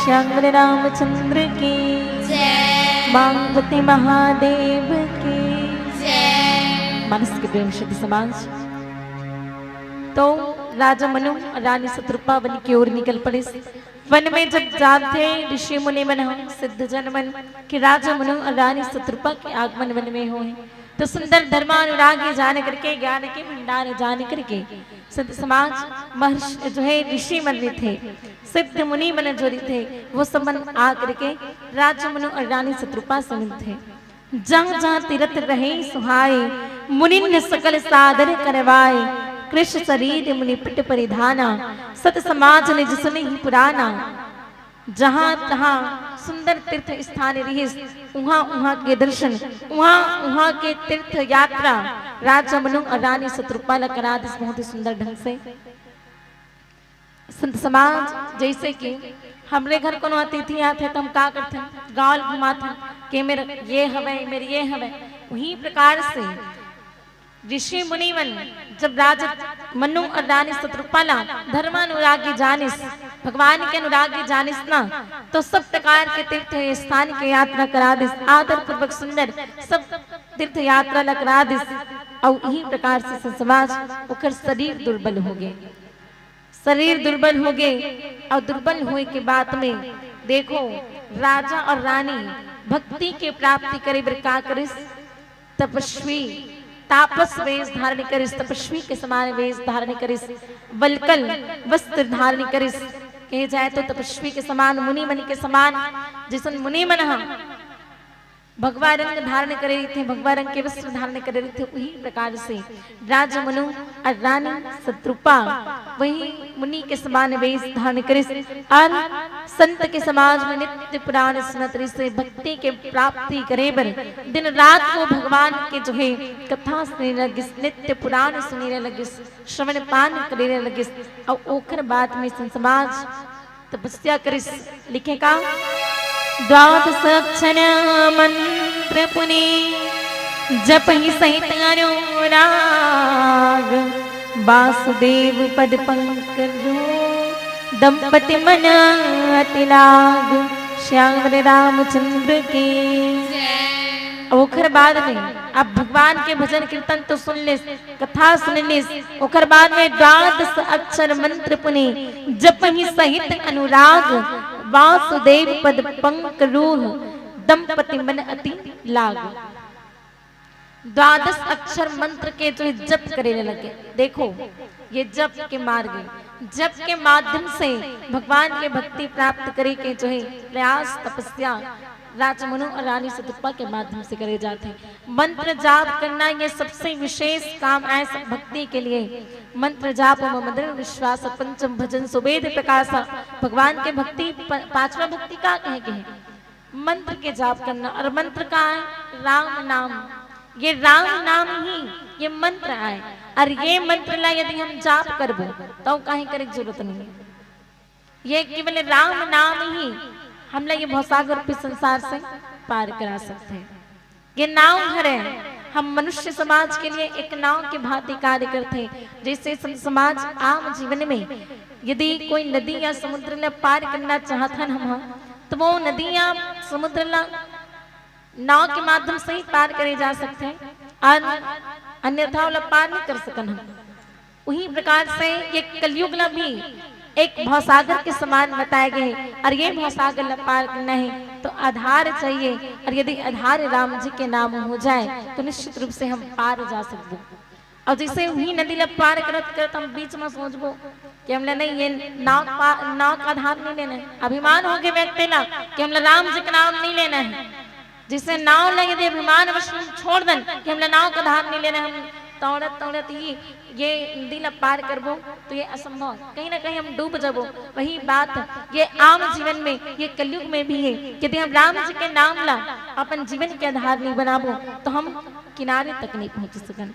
श्याम रामचंद्र की जय। पार्वती महादेव की जय। मानस के प्रेम सती समाज। तो राजा मनु अउ रानी सतरूपा वन के ओर निकल पड़िस। वन में जब जाथे ऋषि मुनि मन ह, सिद्ध जन मन, कि राजा मनु अउ रानी सतरूपा के आगमन वन में होय, तो सुंदर धर्मानुरागी जान करके, ज्ञान के भंडार जान करके, संत समाज, महर्षि जो है, ऋषि मन रहिथे, सिद्ध मुनि मन जो रहिथे, वो सब मन आ करके राजा मनु अउ रानी सतरूपा से मिलथे। जहाँ जहाँ तीरथ रहे सुहाए, मुनिन सकल सादर करवाए, कृष शरीर मुनि पट परिधाना, सत समाज निज सुनहि पुराना। जहाँ तहाँ सुंदर तीर्थ स्थान रिहिस, उहाँ उहाँ के दर्शन, उहाँ उहाँ के तीर्थ यात्रा राजा मनु अउ रानी सतरूपा ल करा दिस बहुत ही सुंदर ढंग से। संत समाज, जैसे कि हमरे घर कोनो अतिथि आथे, त हम का करथन? गांव ल घुमाथन के मेर ये हवय, मेर ये हवय। उही प्रकार से ऋषि मुनि मन जब राजा मनु अउ रानी सतरूपा ला धर्मानुरागी जानिस, भगवान के अनुरागी जानिस ना, तो सब प्रकार के तीर्थ स्थान के यात्रा करा दिस, आदर पूर्वक सुंदर सब तीर्थ यात्रा ला करा दिस। अउ इही प्रकार से संत समाज ओकर शरीर दुर्बल हो गे। शरीर दुर्बल हो गे अउ दुर्बल होए के बाद में देखो, राजा अउ रानी भक्ति के प्राप्ति करे बर का करिस? तपस्वी, तापस वेश धारण करिस, तपस्वी के समान वेश धारण करिस, वलकल वस्त्र धारण करिस। कहे जाए तो तपस्वी के समान, मुनि मन के समान, जैसन मुनि मन ह भगवा रंग धारण करे रहिथे, भगवा रंग के वस्त्र धारण करे रहिथे, उही प्रकार से राजा मनु अउ रानी सतरूपा वही मुनि के समान वेश धारण करिस अउ संत के समाज में नित्य पुराण सुनत रहिस। भक्ति के प्राप्ति करे बर दिन रात वो भगवान के जो हे कथा सुने लगिस, नित्य पुराण सुने लगिस, श्रवण पान करे लगिस। अउ ओखर बाद में संत समाज तपस्या करिस। लिखे का? द्वादश अक्षर मंत्र पुनि जपहि सहित अनुराग, वासुदेव पद पंकज दंपति मन अति लाग। श्याम रामचंद्र की। ओखर बाद में अब भगवान के भजन कीर्तन तो सुन ले, कथा सुन लिस, ओकर बाद में द्वादश अक्षर मंत्र पुनि जपहि सहित अनुराग, वासुदेव पद पंकज रूह दंपति मन अति लाग। द्वादश अक्षर मंत्र के जो जप करे लगे। देखो, ये जप के मार्ग है, जप के माध्यम से भगवान के भक्ति प्राप्त करे के जो है प्रयास, तपस्या राजमनु अउ रानी सतरूपा के माध्यम से करे जाथे। मंत्र जाप करना ये सबसे विशेष काम आय सब भक्ति के लिए। मंत्र जाप मम दृढ़ विश्वास, पंचम भजन सुबेद प्रकाश। भगवान के भक्ति प-, पांचवा भक्ति का कहे के है? मंत्र के जाप करना। अउ मंत्र का है? राम नाम। ये राम नाम ही ये मंत्र आय। अउ ये मंत्र ला यदि हम जाप करबो तो कहीं करे के जरूरत नहीं है। ये केवल राम नाम ही हमला ये भवसागर रूपी संसार से पार करा सकथे। ये नाव हरे, हम मनुष्य समाज के लिए एक नाव के भांति कार्य करथे। जैसे सम-, समाज आम जीवन में यदि कोई नदी या समुद्र ला पार करना चाहत हन हम, तो वो नदी या समुद्र ला नाव के माध्यम से ही पार करे जा सकथे, अउ अन्यथा ओला पार नहीं कर सकन हम। उही प्रकार से ये कलयुग ला भी एक भवसागर के समान बताए गए हे, अउ ये भवसागर ला पार करना है तो आधार चाहिए, अउ यदि आधार राम जी के नाम हो जाए तो निश्चित रूप से हम पार जा सकबो। अउ जैसे उही नदी ला पार करत करत हम बीच में सोचबो कि हमला नहीं, ये नाव पा-, नाव का आधार नहीं लेना है, अभिमान हो गए व्यक्ति ला कि हमला राम जी के नाम नहीं लेना है, जैसे नाव ला यदि अभिमानवश हम छोड़ देन कि हमला नाव का आधार नहीं लेना, हम तौड़त तौड़त ही ये नदी ला पार करबो तो ये असंभव, कहीं ना कहीं हम डूब जाबो। वही बात ये आम जीवन में, ये कलयुग में भी है। यदि हम राम जी के नाम ला अपन जीवन के आधार नहीं बनाबो तो हम किनारे तक नहीं पहुंच सकन।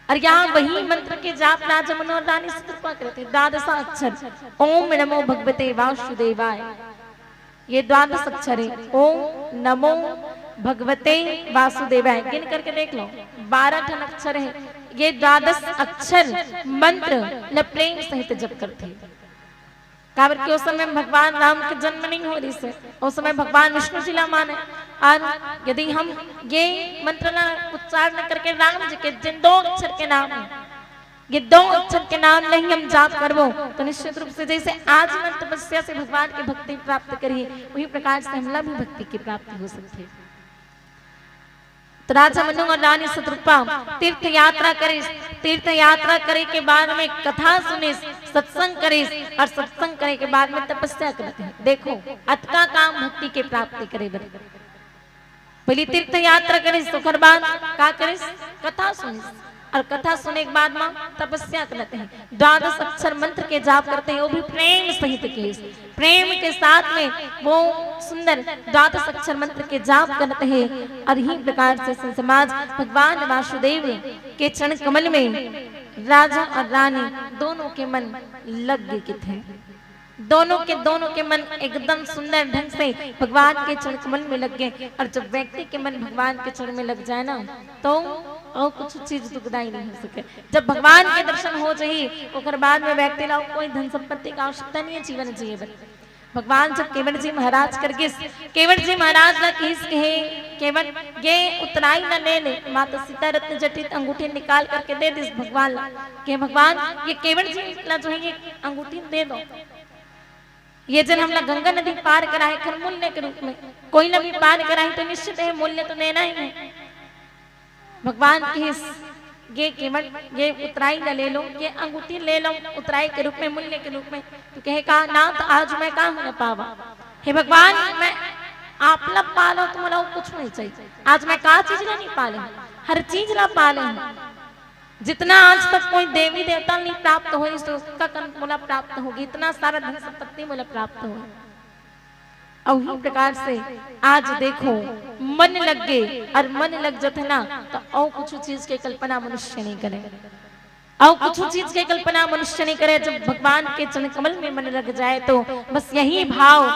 अउ यहाँ वही मंत्र के जाप राजा मनु अउ रानी सतरूपा करथे। द्वादश अक्षर, ओम नमो भगवते वासुदेवाय। ये द्वादश अक्षर है, ओम नमो भगवते वासुदेवाय। गिन करके देख लो, बारह ठन अक्षर है। ये द्वादश अक्षर मंत्र ल प्रेम सहित जप करथे। काबर कि उस समय भगवान राम के जन्म नहीं हो रहिस हे, उस समय भगवान विष्णु जी ला माने। अउ यदि हम ये मंत्र ला उच्चारण करके राम जी के जिन दो अक्षर के नाम है, ये दो अक्षर के नाम ला ही हम जाप करबो, तो निश्चित रूप से जैसे आज मन तपस्या से भगवान की भक्ति प्राप्त करी, वही प्रकार से हमला भी भक्ति की प्राप्ति हो सकती है। तो राजा मनु अउ रानी सतरूपा तीर्थ यात्रा करिस। तीर्थ यात्रा करे के बाद में कथा सुनिस, सत्संग करिस, अउ सत्संग करे के बाद में तपस्या करत हे। देखो, अतका काम भक्ति के प्राप्ति करे बर। पहली तीर्थ यात्रा करिस, ओकर बाद का करिस? कथा सुनिस, अउ कथा सुने के बाद में तपस्या करत हे, द्वादश अक्षर मंत्र के जाप करत हे, वो भी प्रेम सहित के, प्रेम के साथ में वो सुंदर द्वादश अक्षर मंत्र के जाप करत हे। अउ इही प्रकार से संत समाज भगवान वासुदेव के चरण कमल में राजा अउ रानी दोनों के मन लग गे किथे। दोनों के, दोनों के मन एकदम सुंदर ढंग से भगवान के चरण कमल में लग गे। अउ जब व्यक्ति के मन भगवान के चरण में लग जाए ना, तो अउ कुछ चीज दुखदाई नहीं हो सके। जब भगवान के दर्शन हो जाही, ओकर बाद में व्यक्ति ला कोई धन संपत्ति का आवश्यकता नहीं है जीवन जिए बर। भगवान जब केवट जी महाराज कर गिस, केवट जी महाराज ला किहिस कहे, केवट, ये उतराई ला ले ले। माता सीता रत्न जटित अंगूठी निकाल करके दे दिस भगवान ला, कहे, भगवान, ये केवट जी ला जो है ये अंगूठी दे दो। ये जन हमला गंगा नदी पार कराए, एखर मूल्य के रूप में कोई ला भी पार कराए तो निश्चित है मूल्य तो देना ही है। भगवान किहिस, ये केवट, ये उतराई ला ले लो, ये अंगूठी ले लो उतराई के रूप में, मूल्य के रूप में। तो कहे का, नाथ आज मैं का हो न पावा, हे भगवान, मैं आप ला पालो तो मोला अउ कुछ नहीं चाहिए। आज मैं का चीज ला नहीं पाले हूँ, हर चीज ला पाले हूँ। जितना आज तक कोई देवी देवता नहीं प्राप्त होइस, तो ओतका कन मोला प्राप्त होगे, इतना सारा धन संपत्ति मोला प्राप्त होगे। अउ इही प्रकार से आज देखो, मन लग गे अउ मन लग जथे ना, तो अउ कुछ चीज के कल्पना मनुष्य नहीं करे, अउ कुछ चीज के कल्पना मनुष्य नहीं करे। जब भगवान के चरण कमल में मन लग जाए, तो बस यही भाव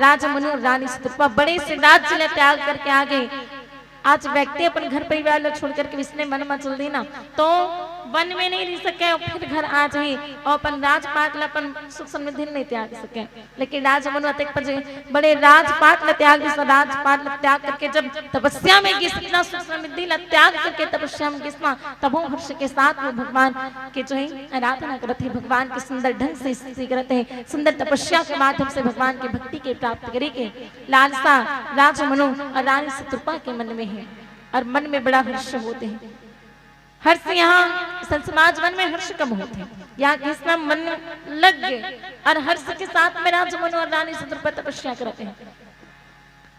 राजा मनु अउ रानी शतरूपा बड़े से राज्य ला त्याग करके आ गे। आज व्यक्ति अपन घर परिवार ला छोड़ करके इसने वन मा चल दी ना, तो वन में नहीं रह सके अउ फिर घर आ जाही अउ अपन राजपाट ला, अपन सुख समृद्धि नहीं त्याग सके। लेकिन राजा मनु अतेक बजे बड़े राजपाट ला त्याग दिस, राजपाट ला त्याग करके जब तपस्या में गिस, इतना सुख समृद्धि ला त्याग करके तपस्या में गिस ना, तभो हर्ष के साथ वो भगवान के जो है आराधना करत हे, भगवान के सुंदर ढंग से स्तुति करत हे, सुंदर तपस्या के माध्यम से भगवान के भक्ति के प्राप्त करे के लालसा राजा मनु अउ रानी शतरूपा के मन में हे अउ मन में बड़ा हर्ष होत हे। हर्ष यहाँ संत समाज मन में हर्ष कब होत हे? यहाँ किसना मन लग गे अउ हर्ष के साथ में राजा मनु अउ रानी शतरूपा तपस्या करत हे।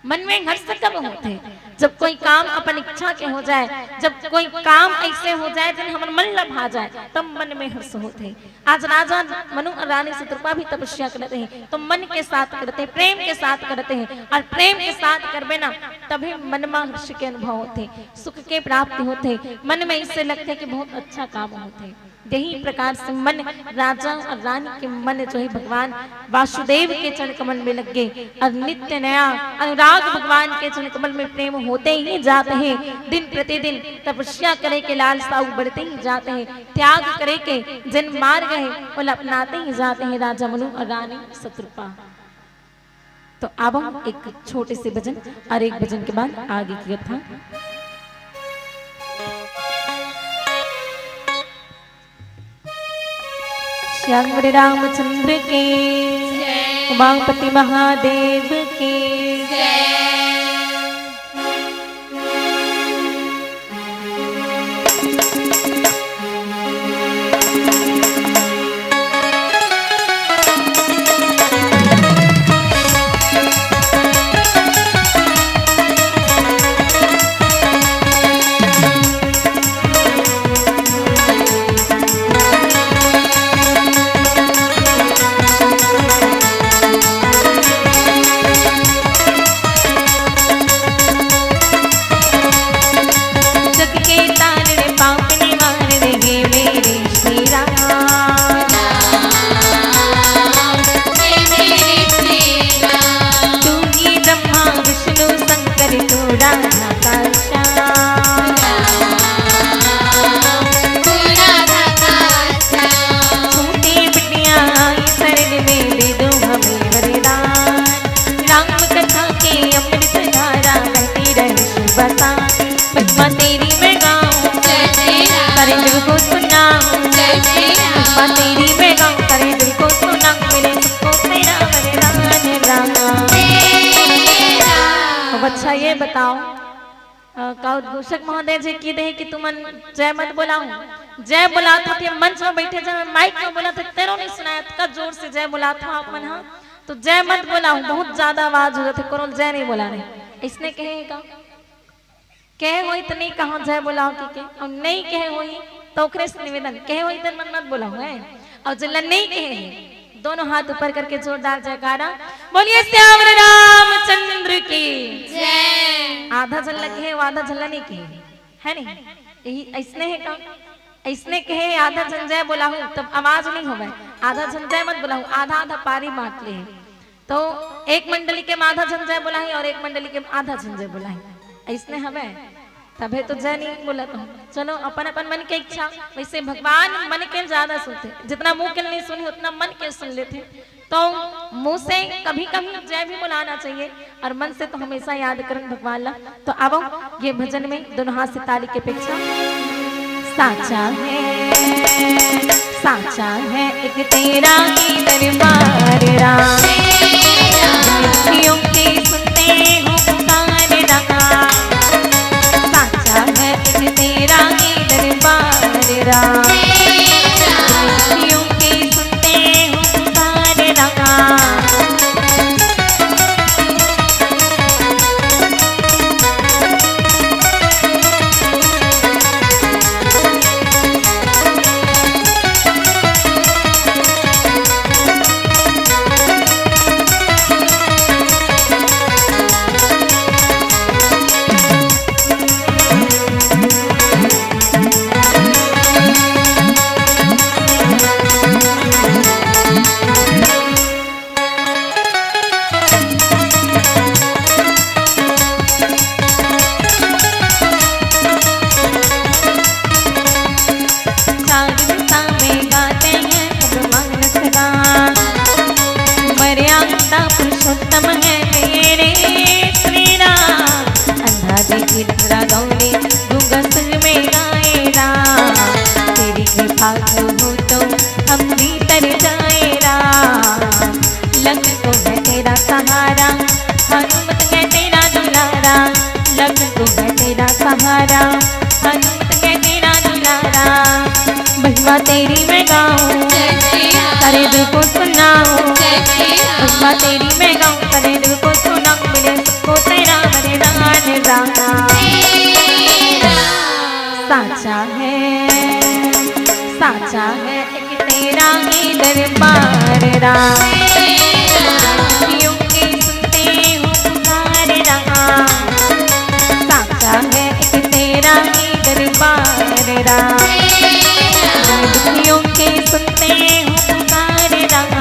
मन में हर्ष कब होत हे? जब कोई काम अपन इच्छा के हो जाए, जब कोई काम ऐसे हो जाए जेन हमर मन ला भा जाए, तब मन में हर्ष होत हे। आज राजा मनु अउ रानी शतरूपा भी तपस्या करत हे, तो मन के साथ करत हे, प्रेम के साथ करत हे, अउ प्रेम के साथ करबे ना, तभी मन में हर्ष के अनुभव होत हे, सुख के प्राप्ति होत हे, मन में इससे लगथे कि बहुत अच्छा काम होत हे। यही प्रकार से मन राजा अउ रानी के मन जो है भगवान वासुदेव के चरण कमल में लग गे अउ नित्य नया अनुराग भगवान के चरण कमल में प्रेम होते ही जात हे। दिन प्रतिदिन तपस्या करे के लालसा अउ बढ़ते ही जात हे। त्याग करे के जेन मार्ग हे, ओला अपनाते ही जात हे राजा मनु अउ रानी शतरूपा। तो अब हम एक छोटे से भजन अउ एक भजन के बाद आगे की कथा। श्याम रामचंद्र के, जय। उमापति महादेव के, जय। जग के तारण पाप निवारण हे मेरे श्री राम। हे मेरे श्री राम। तू ही ब्रह्मा विष्णु शंकर तू राधा का श्याम। राम, तू राधा का श्याम। छोटे बिटिया आई शरण में दे दो हमें वरदान। राम कथा के अमृत धारा बहती रहे सुबह शाम। महिमा तेरी मैं गाऊं, जय श्री राम। सारे दिल को सुनाऊं, जय श्री राम। महिमा तेरी मैं गाऊं, सारे दिल को सुनाऊं, मिले सबको तेरा वरदान राम। तेरा। अब अच्छा ये बताओ, अ, का उद्घोषक महोदय जी कहि दे कि तुमन जय मत बोलाओ, जय बोलात हव, मंच में बैठे जब माइक में बोलत हव तेरो नहीं सुनाय, अतका जोर से जय बोलात हव आप मन ह, तो जय मत बोलाओ, बहुत ज्यादा आवाज हो जाथे, कोनो जय नहीं बोलाना हे, इसने कहे हे का? कहे होही त नहीं कहो जय बोलाओ कहिके, अउ नहीं कहे होही त ओकरे से निवेदन, कहे होही त मन मत बोलाओ, हैं? अउ जेला नहीं कहे हे, दोनों हाथ ऊपर करके जोरदार जयकारा, बोलिए सियावर रामचंद्र की। जय। आधा झन ला कहे, आधा झन ला नहीं कहे, है नहीं? यही अइसने हे का? अइसने कहे, आधा झन जय बोलाहू, तब आवाज नहीं होवय, आधा झन जय मत बोलाहू, आधा आधा पारी बांट ले। तो एक मंडली के आधा झन जय बोलाही अउ एक मंडली के आधा झन जय बोलाही, अइसने हवय, तभे तो जय नहीं बोलत हूँ। चलो, अपन अपन मन के इच्छा, वैसे भगवान मन के ज्यादा सुनथे, जितना मुंह के नहीं सुने उतना मन के सुन लेथे। तो मुंह से कभी कभी जय भी बोलाना चाहिए अउ मन से तो हमेशा याद करन भगवान ला। तो आवो, ये भजन में दोनों हाथ से ताली की अपेक्षा। साचा है, साचा है एक तेरा ही दरबार राम। मुखियों के सुनते हो पुकार राम। साचा है एक तेरा ही दरबार राम। मुखियों के सुनते हो पुकार राम। धारा, अनंत है तेरा दुलारा। महिमा तेरी मैं गाऊं, सारे दिल को सुनाऊं। महिमा तेरी मैं गाऊं, सारे दिल को सुनाऊं। मिले सबको तेरा वरदान रामा। साचा है, साचा है एक तेरा ही दरबार राम। दुखियों के सुनते हो पुकार राम। साचा है एक तेरा ही दरबार राम। दुखियों के सुनते हो पुकार राम।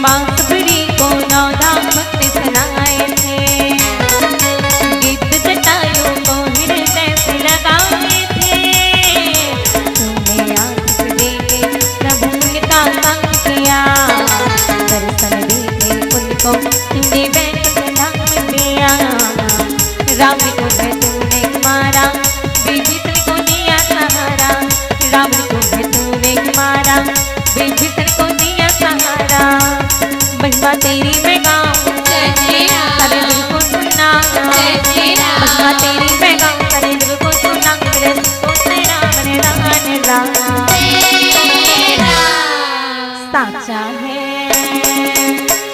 माँ सबरी को नौ धाम भक्त सुनाए थे, गीत जटायु को हृदय से लगाए थे। तूने आशीष देके प्रभु उनका संग किया, दर्शन देके उनको तुमने वैकुंठ धाम दिया। रावण को है तूने मारा, विभीषण को दिया सहारा। रावण को है तूने मारा, विभीषण को दिया सहारा। महिमा तेरी मैं गाऊं, सारे दिल को सुना। महिमा तेरी मैं गाऊं, सारे दिल को सुना। मेरे सबको तेरा वरदान राम। साचा है,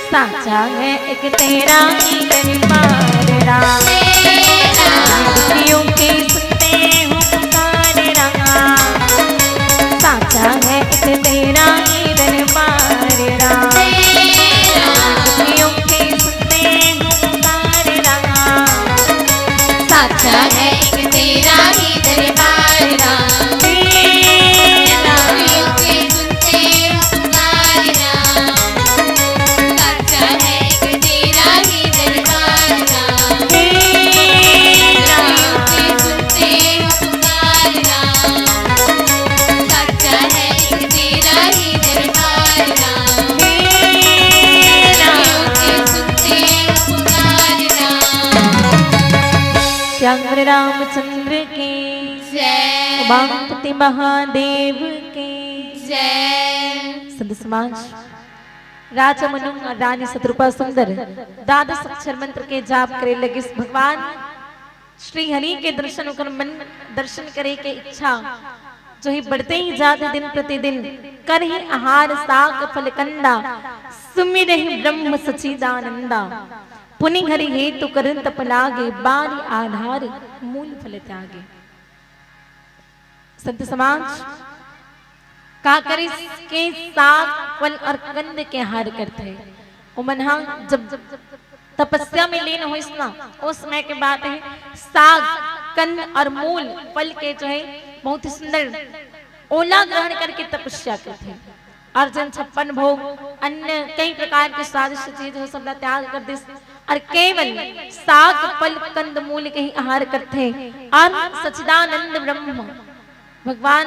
साचा है एक तेरा ही दरबार राम। दुखियों के सुनते हो पुकार राम। साचा है एक तेरा ही दरबार राम। दुखियों के सुनते हो पुकार राम। साचा है एक तेरा ही दरबार राम। तेरा। दुखियों के सुनते हो पुकार राम। साचा है एक तेरा ही दरबार राम। तेरा। दुखियों के सुनते हो पुकार राम। साचा है एक तेरा ही दरबार राम। तेरा। दुखियों के सुनते हो पुकार राम। श्याम रामचंद्र की जय। उमापति महादेव की जय। संत समाज, राजा मनु और रानी शतरूपा सुंदर द्वादश अक्षर मंत्र के जाप करे लगिस। भगवान श्री हरि के दर्शन ओकर मन दर्शन करे के इच्छा जो ही बढ़ते ही जात हे दिन प्रतिदिन। करहि आहार साग फल कंदा, सुमिरहि ब्रह्म सचिदानंदा। पुनि हरि हेतु करन तप लागे, बारि आधार मूल फल त्यागे। संत समाज, का करिस के साग, फल और कंद के आहार करथे। ओमन ह जब तपस्या में लीन होइस ना, ओ समय के बात हे, साग, कंद और मूल फल के जो हे, बहुत ही सुंदर ओला ग्रहण करके तपस्या करथे। और जन छप्पन भोग, अन्य कई प्रकार के स्वादिष्ट चीज हे, सबला त्याग कर दिस और केवल साग, फल, कंद, मूल के ही आहार करथे। और सच्चिदानंद ब्रह्म भगवान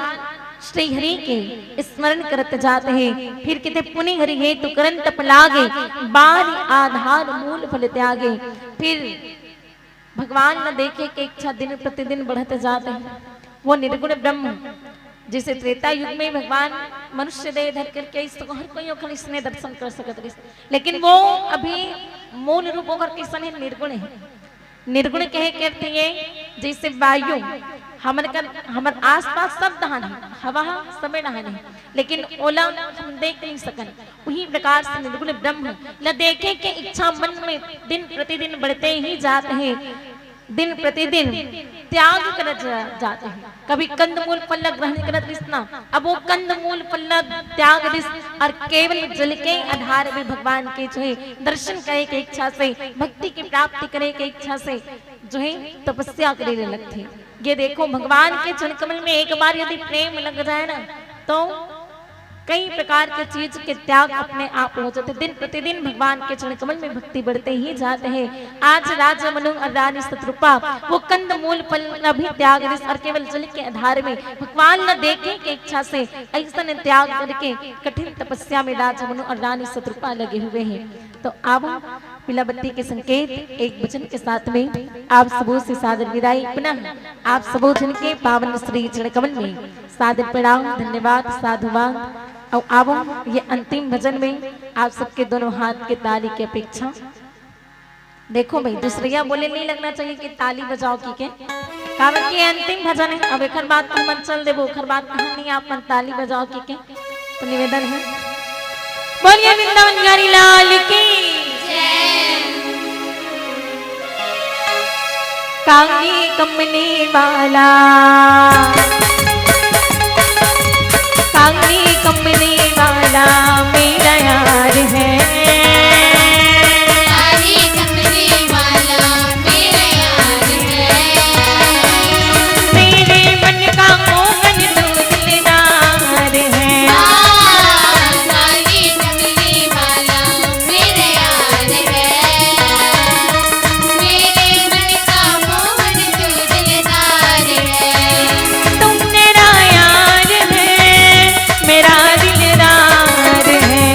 श्री हरि के स्मरण करत जात हे। फिर किथे पुनि हरि हेतु करन तप लागे, बारि आधार मूल फल त्यागे। फिर भगवान ल देखे के इच्छा दिन प्रतिदिन बढ़त जात हे। वो निर्गुण ब्रह्म, जैसे त्रेता युग में भगवान मनुष्य देह धर करके इस तो हर कोई ओखर इसने दर्शन कर सकत रहिस, लेकिन वो अभी मूल रूप ओखर कैसन हे? निर्गुण हे। निर्गुण कहे के अर्थ ये, जैसे वायु, हमर कर, हमर आसपास सब डहान हे, हवा ह सबे डहान हे, लेकिन ओला हम देख नहीं सकन। उही प्रकार से निर्गुण ब्रह्म ल देखे के इच्छा मन में दिन प्रतिदिन बढ़ते ही जात हे। दिन प्रतिदिन त्याग करत जा-, जात हे। कभी कंदमूल फल ल ग्रहण करत रिस ना, अब वो कंदमूल फल ल त्याग दिस और केवल जल के आधार में भगवान के जो हे दर्शन करे के इच्छा से, भक्ति की प्राप्ति करे के इच्छा से जो हे तपस्या करे ले लगथे। ये देखो, भगवान के चरण कमल में एक बार यदि प्रेम लग जाए ना, तो कई प्रकार के चीज के त्याग अपने आप हो जाथे। दिन प्रतिदिन भगवान के चरण कमल में भक्ति बढ़ते ही जात हे। आज राजा मनु अउ रानी शतरूपा वो कंद मूल फल ला भी त्याग दिस अउ केवल जल के आधार में भगवान ला देखे के इच्छा से अइसन त्याग करके कठिन तपस्या में राजा मनु अउ रानी शतरूपा लगे हुए हे। तो आवो मिलावती के संकेत एक भजन के साथ में आप सबों से सादर विदाई। पुनः आप सबों जन के पावन श्री चरण कमल में सादर प्रणाम, धन्यवाद, साधुवाद। अउ आवो ये अंतिम भजन में आप सबके दोनों हाथ के ताली की अपेक्षा। देखो भाई, दूसरिया बोले नहीं लगना चाहिए कि ताली बजाओ की के, कारण कि ये अंतिम भजन हे। अब एकर बाद तुम मन चल देबो, ओकर बाद कहाँ नहीं आप मन ताली बजाओ की के। तो निवेदन हे, बोलिए वृंदावन बिहारी लाल की। काली कमली वाला, काली कमली वाला मेरा यार है। काली कमली वाला मेरा यार है। मेरे मन का मोहन तू दिलदार है। काली कमली वाला मेरा यार है। मेरे मन का मोहन तू दिलदार है। तू मेरा यार है, मेरा दिलदार है।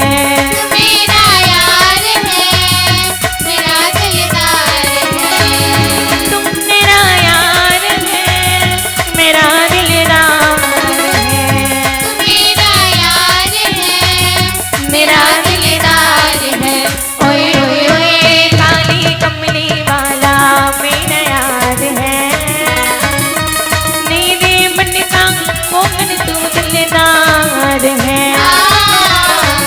तू मेरा यार है, मेरा दिलदार है। तू मेरा यार है, मेरा दिलदार है। तू मेरा यार है, मेरा दिलदार है। ओए ओए ओए, काली कमली वाला मेरा यार है। मेरे मन का मोहन तू दिलदार है।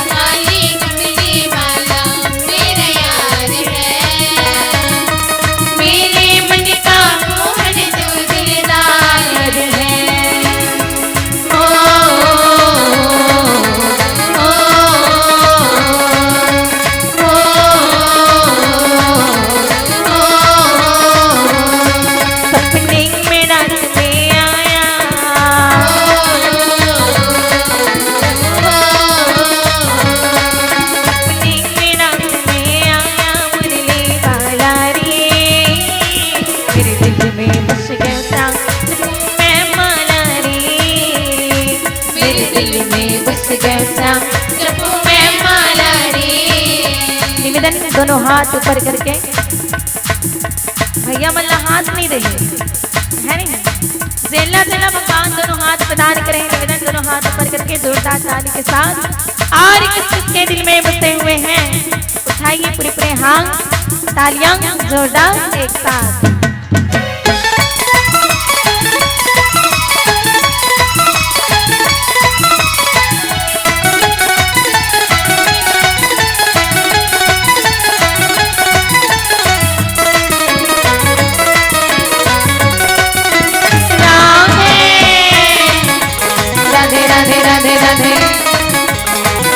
काली कमली वाला मेरा यार है। मेरे मन का मोहन तू दिलदार है। सपने में रात में आया। सपने में रात में आया मुरली वाला रे। मेरे दिल में बस गया था मैं माला रे। मेरे दिल में बस गया था जब मैं माला रे। निवेदन, दोनों हाथ ऊपर करके, भैया मन ला हाथ नहीं दे, है नहीं? जेला जेला भगवान दोनों हाथ प्रदान करे, निवेदन, दोनों हाथ ऊपर करके जोरदार ताली के साथ, और किस किसके दिल में बसे हुए हैं, उठाइए पूरे पूरे हाथ, तालियां जोरदार एक साथ। राधे राधे राधे राधे।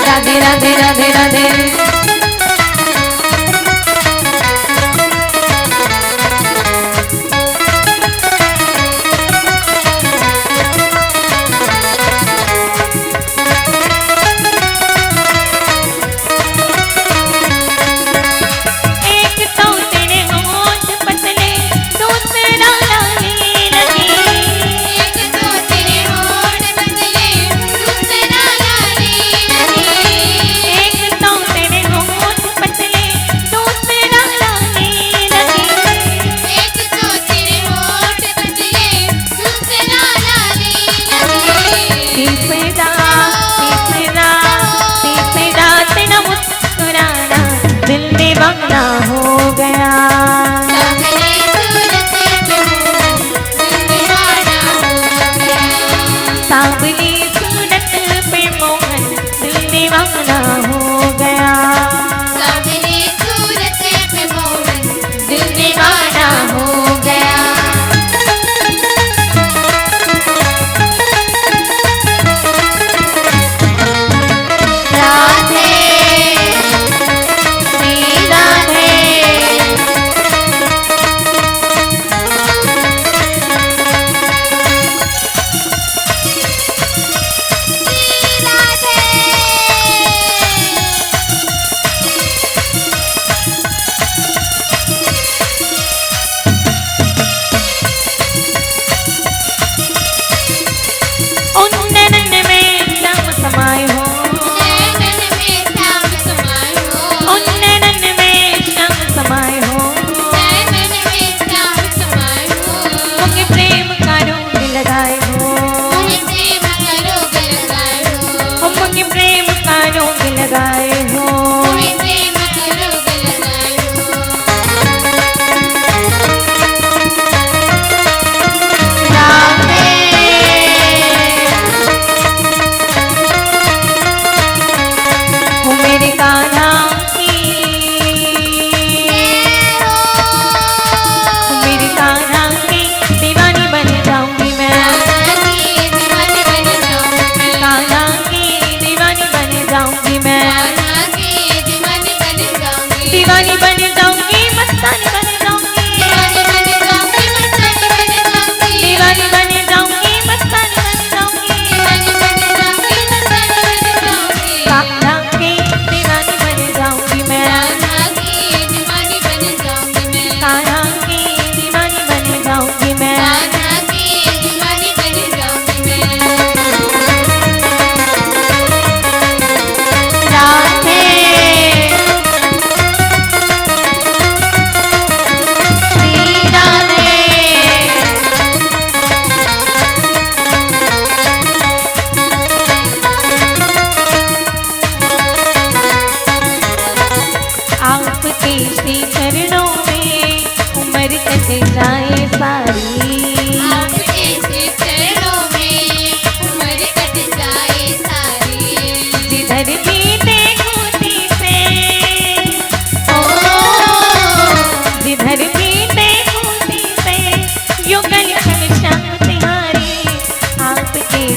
राधे राधे राधे राधे। एक तो तेरे होंठ पतले, दूसरा लाली रंगीन। एक तो तेरे होंठ पतले, दूसरा लाली रंगीन। एक तो तेरे होंठ पतले, दूसरा लाली रंगीन। एक तो तेरे होंठ पतले, दूसरा लाली रंगीन। तीसरा, तीसरा, तीसरा तेरा मुस्कुराना दिल दीवाना हो गया। सांवली सूरत पे मोहन दिल दीवाना हो गया। सांवली सूरत पे मोहन दिल दीवाना हो गया। राधे, श्री राधे।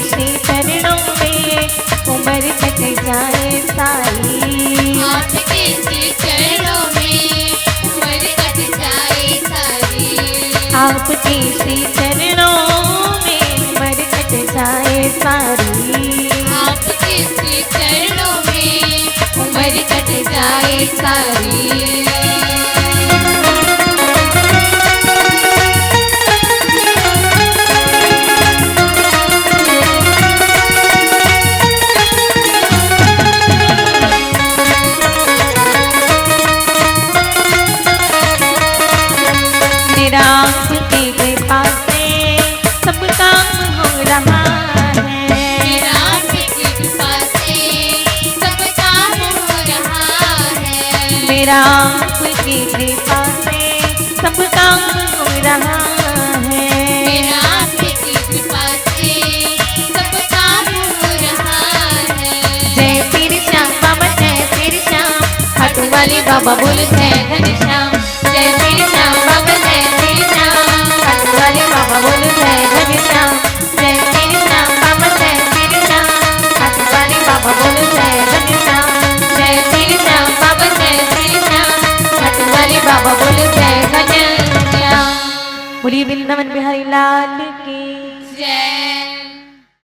श्री चरणों में उम्र कट जाए सारी। आपके श्री चरणों में उम्र कट जाए सारी। आपके श्री चरणों में उम्र कट जाए सारी। आपके श्री चरणों में उम्र कट जाए सारी। मेरा आपकी कृपा से सब काम हो रहा है। मेरा आपकी कृपा से सब काम हो रहा है। मेरा आपकी कृपा से सब काम हो रहा है। मेरा आपकी कृपा से सब काम हो रहा है। जय श्री श्याम बाबा, जय श्री श्याम, खाटू वाले बाबा बोल जय घनश्याम। जय श्री श्याम बाबा, जय श्री श्याम, खाटू वाले बाबा बोल जय घनश्याम। जय श्री श्याम बाबा, जय श्री श्याम, खाटू वाले बाबा बोल जय घनश्याम। जय श्री श्याम बाबा, जय श्री श्याम, खाटू वाले बाबा बोल जय घनश्याम। बोलिए वृंदावन बिहारी लाल